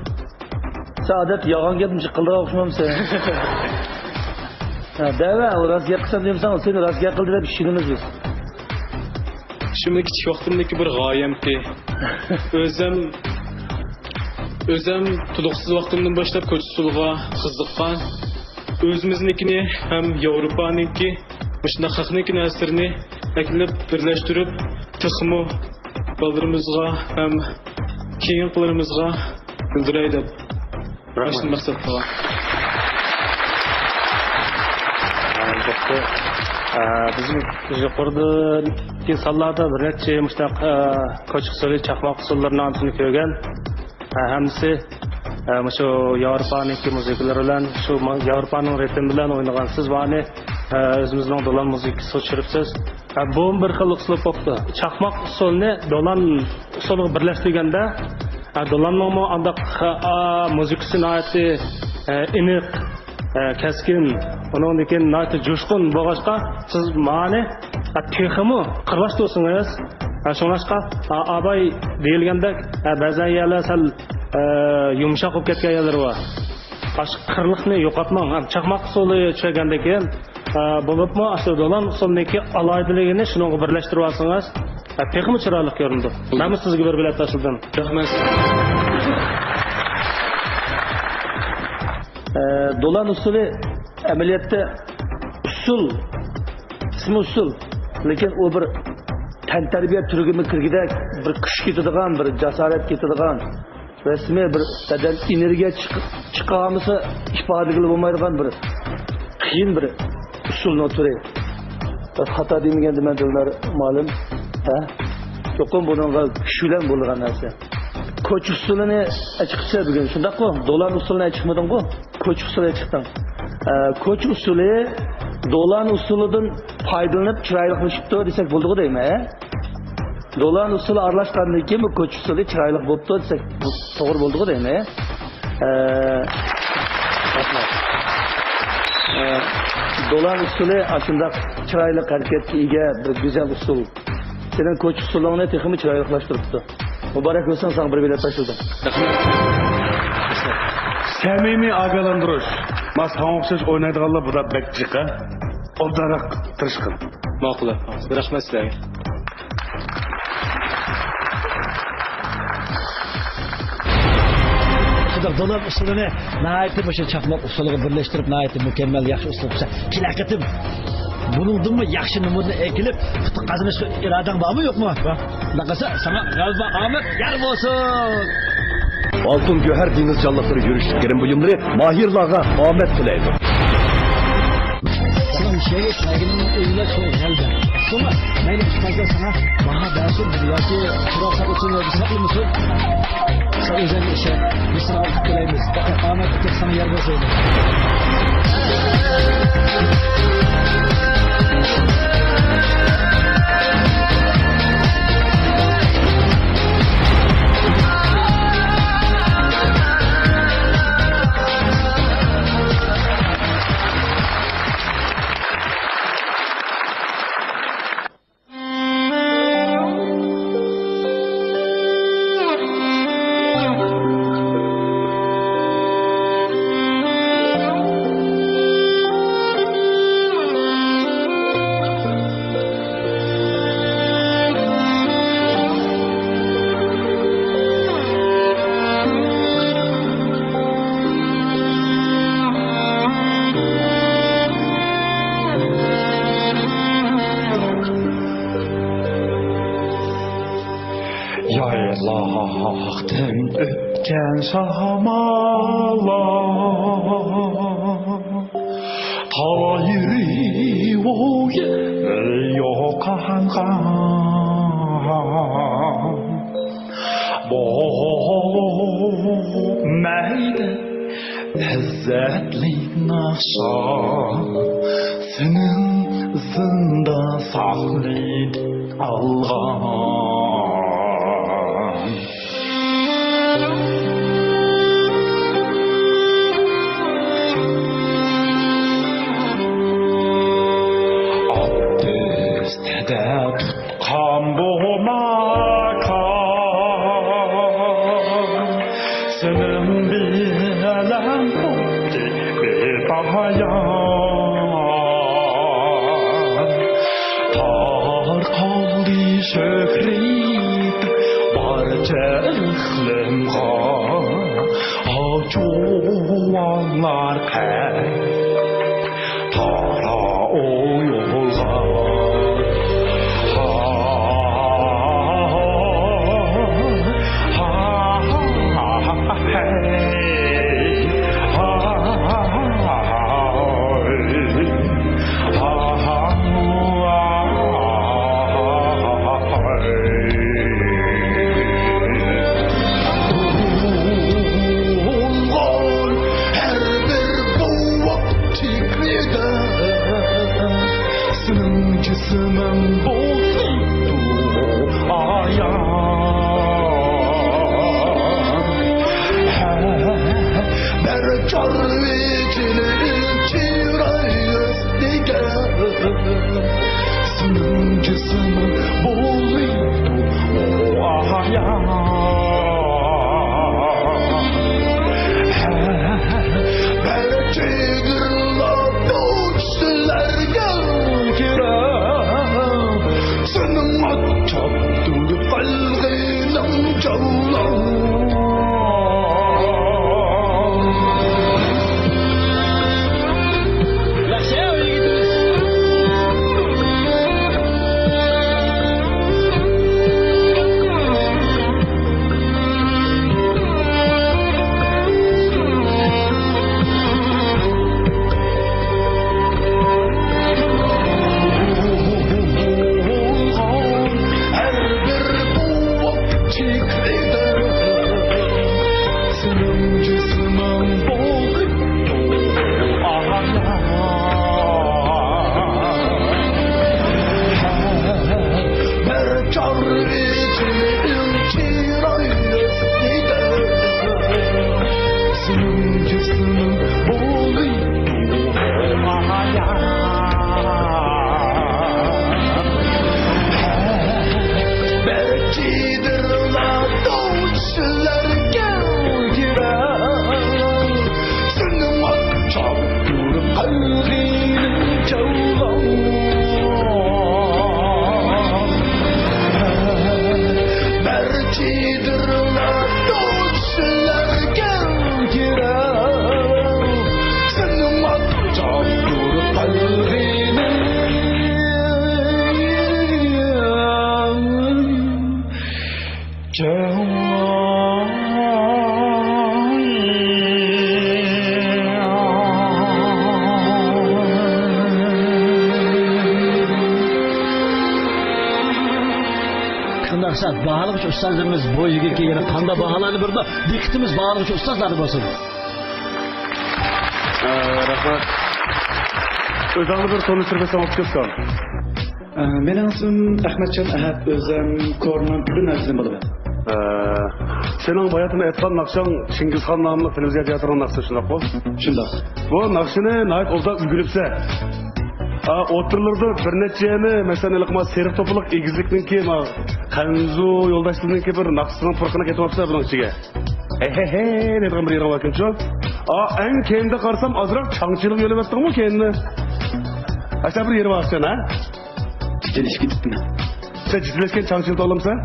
سادەت يالغان گەپنى جىق قىلىدىغان ئوخشىمامسەن؟ ھە، دەۋە، ئۇ راست گەپ قىلسام دېمىسەڭ، سېنى راست گەپ قىلدى دەپ ئىشىنىمىز بىز. شۇ مېنىڭ كىچىك ۋاقتىمدىكى بىر غايەمتى. ئۆزەم، ئۆزەم تولۇقسىز ۋاقتىمدىن باشلاپ كوچا ئۇسسۇلىغا قىزىققان. ئۆزىمىزنىڭكىنى ھەم ياۋروپانىڭكى، مۇشۇنداق خەقنىڭكى نەرسىلىرىنى ئەكېلىپ بىرلەشتۈرۈپ، تېخىمۇ بالىلىرىمىزغا ھەم كېيىنكىلىرىمىزغا بىلدۈرەي دەپ. رەھمەت. مۇشۇنداق مەقسەت قىلغان. ئە، دوستلار، ئە، بىز يۇقىرىدىكى سانلاردا بىر نەچچە مۇشۇنداق، ئە، كوچا ئۇسسۇلى، چاقماق ئۇسسۇللىرىنىڭ ھەممىسىنى كۆرگەن. ئە، ھەممىسى، ئە، مۇشۇ ياۋروپانىڭكى مۇزىكىلىرى بىلەن، شۇ ما-، ياۋروپانىڭ رىتىمى بىلەن ئوينىغانسىز، مانا، ئە، ئۆزىمىزنىڭ دولان مۇزىكىسىغا چۈشۈرۈپسىز. ھە، بۇمۇ بىر خىل ئۇسلۇب بوپتۇ. چاقماق ئۇسسۇلنى دولان ئۇسسۇلىغا بىرلەشتۈرگەندە، ھە، دولاننىڭمۇ ئانداق، ھە، ئا، مۇزىكىسى ناھايىتى، ھە، ئېنىق، ھە، كەسكىن، ئۇنىڭدىن كېيىن ناھايىتى جۇشقۇن بولغاچقا، سىز مانى، ھە، تېخىمۇ قىرلاشتۇرسىڭىز، ھە، شۇڭلاشقا، ھە، ئاباي دېيىلگەندەك، ھە، بەزەن يەرلەر سەل، ھە، يۇمشاق بولۇپ كەتكەن يەرلىرى بار. ئاشۇ قىرلىقنى يوقاتماڭ. ھەم چاقماق ئۇسسۇلى چۈشەرگەندىن كېيىن، ئە، بولۇپمۇ ئاشۇ دولان ئۇسسۇلىنىڭكى ئالاھىدىلىكىنى شۇنىڭغا بىرلەشتۈرۈۋالسىڭىز، ئە، تېخىمۇ چىرايلىق كۆرۈنىدۇ. مەنمۇ سىزگە بىر بېلەت تاشلىدىم. رەھمەت. ئە، دولان ئۇسسۇلى ئەمەلىيەتتە ئۇسسۇل، ئىسمى ئۇسسۇل، لېكىن ئۇ بىر تەنتەربىيە تۈرىگىمۇ كىرگۈدەك، بىر كۈچ كېتىدىغان، بىر جاسارەت كېتىدىغان، رەسمىي بىر بەدەن ئېنېرگىيە چىق-، چىقارمىسا ئىپادىلىگىلى بولمايدىغان بىر قىيىن بىر ئۇسسۇلنىڭ تۈرى. خاتا دېمىگەندىمەن دىلنار مۇئەللىم؟ ھە؟ چوقۇم بۇنىڭغا كۈچ بىلەن بولىدىغان نەرسە. كوچا ئۇسسۇلىنى ئېچىقىپسەن بۈگۈن، شۇنداققۇ؟ دولان ئۇسسۇلىنى ئېچىقمىدىڭغۇ؟ كوچا ئۇسسۇلى ئېچىقتىڭ. ئە، كوچا ئۇسسۇلى دولان ئۇسسۇلىدىن پايدىلىنىپ چىرايلىقلىشىپتۇ دېسەك بولىدىغۇ دەيمەن، ھە؟ دولان ئۇسسۇلى ئارىلاشقاندىن كېيىن بۇ كوچا ئۇسسۇلى چىرايلىق بوپتۇ دېسەك توغرا بولىدىغۇ دەيمەن، ھە؟ ئە، ئە، دولان ئۇسسۇلى ئاشۇنداق چىرايلىق ھەرىكەتكە ئىگە بىر گۈزەل ئۇسسۇل. سېنىڭ كوچا ئۇسسۇلۇڭنى تېخىمۇ چىرايلىقلاشتۇرۇپتۇ. مۇبارەك بولسۇن، ساڭا بىر بېلەت تاشلىدىم. رەھمەت. سەمىمىي ئاگاھلاندۇرۇش. ما ساڭا ئوخشاش ئوينايدىغانلار بۇدا بەك جىق، ھە؟ ئوبدانراق تىرىشقىن. ماقۇل، رەھمەت سىلەرگە. شۇنداق دولان ئۇسسۇلىنى ناھايىتى مۇشۇ چاقماق ئۇسسۇلىغا بىرلەشتۈرۈپ، ناھايىتى مۇكەممەل، ياخشى ئۇسسۇل قىلسا، كېلەر قېتىم بۇنىڭدىنمۇ ياخشى نومۇرنى ئەكېلىپ، ئۇتۇق قازىنىشقا ئىرادەڭ بارمۇ، يوقمۇ؟ بار. شۇنداق قىلسا، ساڭا غەلىبە، ئامەت يار بولسۇن! ئالتۇن گۆھەر دېڭىز جانلىقلىرى يۈرۈشلۈك گىرىم بۇيۇملىرى ماھىرلارغا ئامەت تىلەيدۇ. ساڭا مۇشۇ يەرگە كەلگىنىڭنىڭ ئۆزىلا چوڭ غەلىبە. شۇڭا مەيلى ئۇستازلار ساڭا باھا بەرسۇن ياكى چىراغ ساقلىسۇن ياكى ساقلىمىسۇن، سەن ئۆزۈڭگە ئىشەن. مىسرا ئوقۇپ كېلەيمىز. ئامەت ئۇتۇق ساڭا يار بولسۇن. يايلاقتىن ئۆتكەن شاماللار تايىرى يوقانغان بولمايدۇ. لەززەتلىك ناخشا سېنىڭ ئىزىڭدا ساقلىدى ئالغان. ئات ئۈستىدە تۇتقان بۇ ماكان سېنىڭ بىلەن خۇددى بىپايان. تارقالدى شۆھرىتىم بارچە ئىقلىمغا، ئاچۇۋانلار قەي تارا ئۇ يولغا. تۇغۇلغان ھەر بىر بوۋاق چېكىدە سېنىڭ جىسمىڭ بولسىدۇ ئايان. ھە، بىر چارۋىچىنىڭ چىرايى دېگەن سېنىڭ جىسمىڭ بولىدۇ ئايان. بەلكى بىرلا دوستلارغا كىرە سېنىڭ ئات چاپتۇرۇپ قالغىنىڭ جانلار. ياخشى، ئۆيگە كېتىمىز. كىشىلەرگە كىرەر، سېنىڭ چاپتۇر قەلبىڭنىڭ جاۋلان. بەرچىدىرلار دوستلارگە كىرەر، سېنىڭ چاپتۇر قەلبىڭنىڭ قانداق سەت باھالىغۇچى ئۇستازلىرىمىز بۇ يىگىتكە يەنە قانداق باھالارنى بېرىدۇ؟ دىققىتىمىز باھالىغۇچى ئۇستازلاردا بولسۇن. ئە، رەھمەت. ئۆزۈڭنى بىر تونۇشتۇرۇپ ئۆتسەڭ بولۇپ كەتسۇن. ئە، مېنىڭ ئىسمىم ئەخمەتجان ئەھەت، ئۆزۈم كورلىنىڭ گۈلى ناھىيەسىدىن بولىمەن. ئە، سېنىڭ باياتىن ئېيتقان ناخشاڭ چىڭگىزخان ناملىق تېلېۋىزىيە تىياتىرىنىڭ ناخشىسى، شۇنداققۇ؟ شۇنداق. بۇ ناخشىنى ناھايىتى ئوبدان ئۆگىنىپسەن. ئا، ئوتتۇرىلىرىدا بىر نەچچە يەرنى، مەسىلەن، ھېلىقى ما سېرىق توپىلىق ئېگىزلىكنىڭكى، ما خەنزۇ يولداشلىرىنىڭكى بىر ناخشىسىنىڭ پۇرىقىنى كېتىۋاپسەن بۇنىڭ ئىچىگە. ھە، ھە، ھە دەيدىغان بىر يېرىڭ باركەنچۇ؟ ئا، ئەڭ كەينىدە قارىسام، ئازراق چاڭچىلىق يۆلەۋەتتىڭمۇ كەينىنى؟ ئاشۇ بىر يېرى باركەن، ھە؟ جىددىيلىشىپ كېتىپتىمەن. سەن جىددىيلەشكەن چاڭچىلىق ئالامسەن؟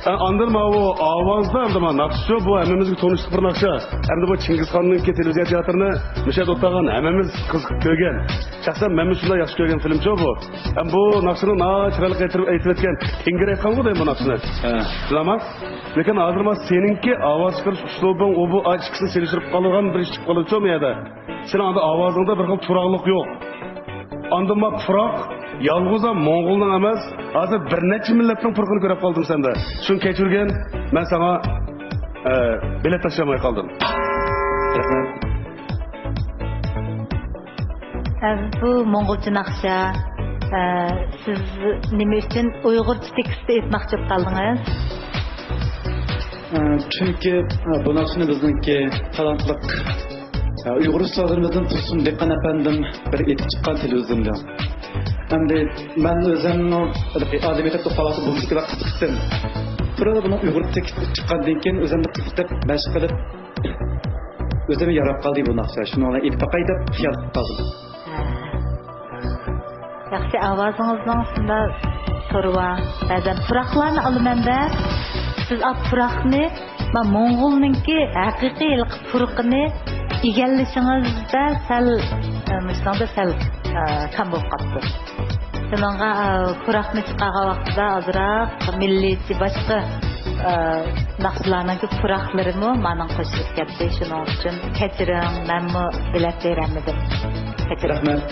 ئا، ئاندىن ماۋۇ ئاۋازدا ئەمدى مانا ناخشىچۇ، بۇ ھەممىمىزگە تونۇشلۇق بىر ناخشا. ئەمدى بۇ چىڭگىزخاننىڭكى تېلېۋىزىيە تىياتىرىنى مۇشۇ يەردە ئولتۇرغان ھەممىمىز قىزىقىپ كۆرگەن. شەخسەن مەنمۇ شۇنداق ياخشى كۆرگەن فىلىمچۇ بۇ. ھەم بۇ ناخشىنى ناھايىتى چىرايلىق ئېيتىپ، ئېيتىۋەتكەن. تېڭگىر ئېيتقانغۇ دەيمەن بۇ ناخشىنى. ھە. بىلەمسەن؟ لېكىن ھازىر مانا سېنىڭكى ئاۋاز چىقىرىش ئۇسلۇبىڭ، ئۇ بۇ ئىككىسىنى سېلىشتۇرۇپ قالىدىغان بىر ئىش چىقىپ قالىدۇچۇ بۇ يەردە. سېنىڭ ئاندىن ئاۋازىڭدا بىر خىل تۇراقلىق يوق. ئاندىن ما پۇراق، يالغۇز ھەم موڭغۇلنىڭ ئەمەس، ھازىر بىر نەچچە مىللەتنىڭ پۇرىقىنى كۆرۈپ قالدىم سەندە. شۇنى كەچۈرگىن، مەن ساڭا، ئە، بېلەت تاشلىيالماي قالدىم. رەھمەت. ئە، بۇ موڭغۇلچە ناخشا. ئە، سىز نېمە ئۈچۈن ئۇيغۇرچە تېكىستتا ئېيتماقچى بولۇپ قالدىڭىز؟ ئە، چۈنكى، ئە، بۇ ناخشىنى بىزنىڭكى تالانتلىق، ئە، ئۇيغۇر ئۇستازلىرىمىزدىن تۇرسۇن دېھقان ئەپەندىم بىر ئېيتىپ چىققان تېلېۋىزىيەدىن. ئەمدى مەن ئۆزۈمنىڭ ئادەم ئېيتىپ توختاۋاتىدۇ، بۇ مۇزىكىغا قىزىقتىم. تۇرۇپ بۇنىڭ ئۇيغۇر تېكىستى چىققاندىن كېيىن ئۆزۈمدە قىزىقىپ، مەشىق قىلىپ، ئۆزۈمگە ياراپ قالدى بۇ ناخشا. شۇنىڭ بىلەن ئېلىپ باقاي دەپ خىيال قىلىپ قالدىم. ياخشى، ئاۋازىڭىزنىڭ شۇنداق تورى بار. بەزەن پۇراقلارنى ئالىمەن-دە، سىز ئا پۇراقنى، ما، موڭغۇلنىڭكى ھەقىقىي ھېلىقى پۇرىقىنى ئىگىلىشىڭىزدە سەل، ئە، مۇشۇنىڭدا سەل، ئە، كەم بولۇپ قاپتۇ. شۇنىڭغا، ئە، پۇراقنى چىقارغان ۋاقتىدا ئازراق مىللىيچە باشقا، ئە، ناخشىلارنىڭكى پۇراقلىرىمۇ مانىڭ قوشۇلۇپ كەتتى. شۇنىڭ ئۈچۈن كەچۈرۈڭ، مەنمۇ بېلەت بېرەلمىدىم. كەچۈرۈڭ. رەھمەت.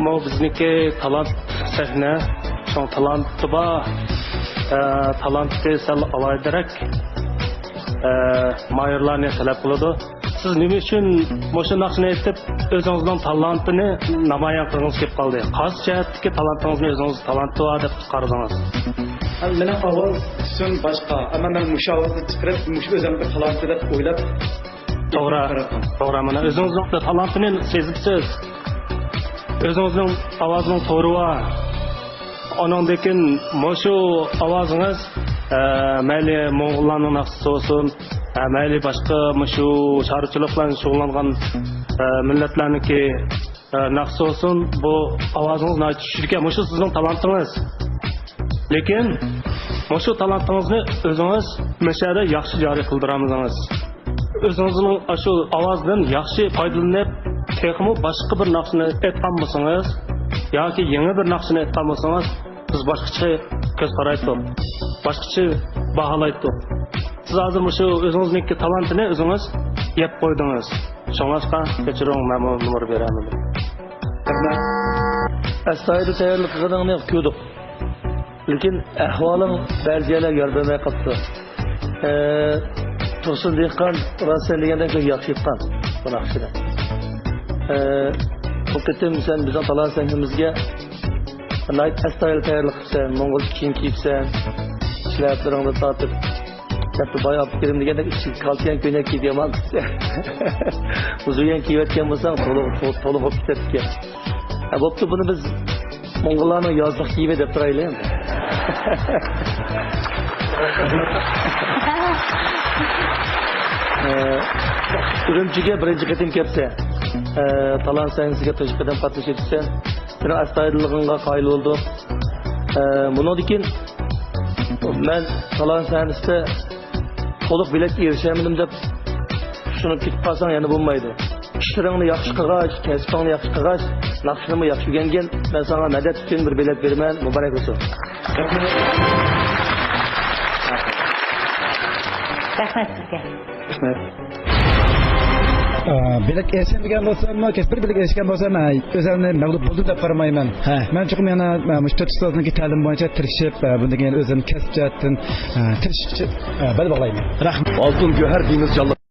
بۇ بىزنىڭكى تالانت سەھنە. شۇڭا تالانتى بار، ئە، تالانتى سەل ئالاھىدىرەك، ئە، ماھىرلارنى تەلەپ قىلىدۇ. سىز نېمە ئۈچۈن مۇشۇ ناخشىنى ئېيتىپ، ئۆزىڭىزنىڭ تالانتىنى نامايان قىلغىڭىز كېلىپ قالدى؟ قايسى جەھەتتىكى تالانتىڭىزنى ئۆزىڭىز تالانتى بار دەپ قارىدىڭىز؟ مېنىڭ ئاۋاز تۈسۈم باشقا، ئەمما مەن مۇشۇ ئاۋازنى چىقىرىپ، مۇشۇ ئۆزۈمنىڭ تالانتى دەپ ئويلاپ، توغرا، توغرا، مانا ئۆزىڭىزنىڭ تالانتىنى سېزىپسىز. ئۆزىڭىزنىڭ ئاۋازىنىڭ تورى بار. ئۇنىڭدىن كېيىن مۇشۇ ئاۋازىڭىز، ئە، مەيلى موڭغۇللارنىڭ ناخشىسى بولسۇن، ئە، مەيلى باشقا مۇشۇ چارۋىچىلىق بىلەن شۇغۇللانغان، ئە، مىللەتلەرنىڭكى، ئە، ناخشىسى بولسۇن، بۇ ئاۋازىڭىز ناھايىتى كۈچلۈككەن. مۇشۇ سىزنىڭ تالانتىڭىز. لېكىن مۇشۇ تالانتىڭىزنى ئۆزىڭىز مەشەدە ياخشى جارى قىلدۇرالمىدىڭىز. ئۆزىڭىزنىڭ ئاشۇ ئاۋازىدىن ياخشى پايدىلىنىپ، تېخىمۇ باشقا بىر ناخشىنى ئېيتقان بولسىڭىز ياكى يېڭى بىر ناخشىنى ئېيتقان بولسىڭىز، بىز باشقىچە كۆز قارايتتۇق، باشقىچە باھالايتتۇق. سىز ھازىر مۇشۇ ئۆزىڭىزنىڭكى تالانتىنى ئۆزىڭىز يەپ قويدىڭىز. شۇڭلاشقا كەچۈرۈڭ، مەنمۇ نومۇر بېرەلمىدىم. رەھمەت. ئەستايىدىل تەييارلىق قىلغىنىڭنى كۆردۇق. لېكىن ئەھۋالىڭ بەزى يەرلەرگە يار بەرمەي قاپتۇ. ئە، تۇرسۇن دېھقان راست سەن دېگەندەك بەك ياخشى ئېيتقان بۇ ناخشىنى. ئە، بۇ قېتىم سەن بىزنىڭ تالانت سەھنىمىزگە ناھايىتى ئەستايىدىل تەييارلىق قىپسەن، موڭغۇلچە كىيىم كىيىپسەن، شىلەپىلىرىڭدىن تارتىپ، دەپتۇ باي ئابدۇكېرىم دېگەندەك ئىچىگە كالتىيەن كۆينەك كىيىپ يامان قىپسەن. ئۇزۇن يەن كىيىۋەتكەن بولساڭ تولا، تولا بولۇپ كېتەتتىكەن. ھە، بوپتۇ، بۇنى بىز موڭغۇللارنىڭ يازلىق كىيىمى دەپ تۇرايلى. ئە، ئۈرۈمچىگە بىرىنچى قېتىم كەپسەن. ئە، تالانت سەھنىسىگە تۇنجى قېتىم قاتنىشىۋېتىپسەن. سېنىڭ ئەستايىدىللىقىڭغا قايىل بولدۇم. ئە، بۇنىڭدىن كېيىن مەن تالانت سەھنىسىدە تولۇق بېلەتكە ئېرىشەلمىدىم دەپ چۈشىنىپ كېتىپ قالساڭ يەنە بولمايدۇ. ئىشلىرىڭنى ياخشى قىلغاچ، كەسپىڭنى ياخشى قىلغاچ، ناخشىنىمۇ ياخشى ئۆگەنگەن، مەن ساڭا مەدەت ئۈچۈن بىر بېلەت بېرىمەن، مۇبارەك بولسۇن. رەھمەت سىزگە. رەھمەت. ئە، بېلەت ئېرىشەلمىگەن بولساممۇ، كەچ بىر بېلەت ئېرىشكەن بولسام، ئە، ئۆزۈمنى مەغلۇپ بولدۇم دەپ قارىمايمەن. ھە. مەن چوقۇم يەنە، ئە، مۇشۇ تۆت ئۇستازنىڭكى تەلىمى بويىچە تىرىشىپ، ئە، بۇندىن كېيىن ئۆزۈمنى كەسىپ جەھەتتىن، ئە، تىرىشىشقا، ئە، بەل باغلايمەن. رەھمەت. ئالتۇن گۆھەر دېڭىز جانلىق.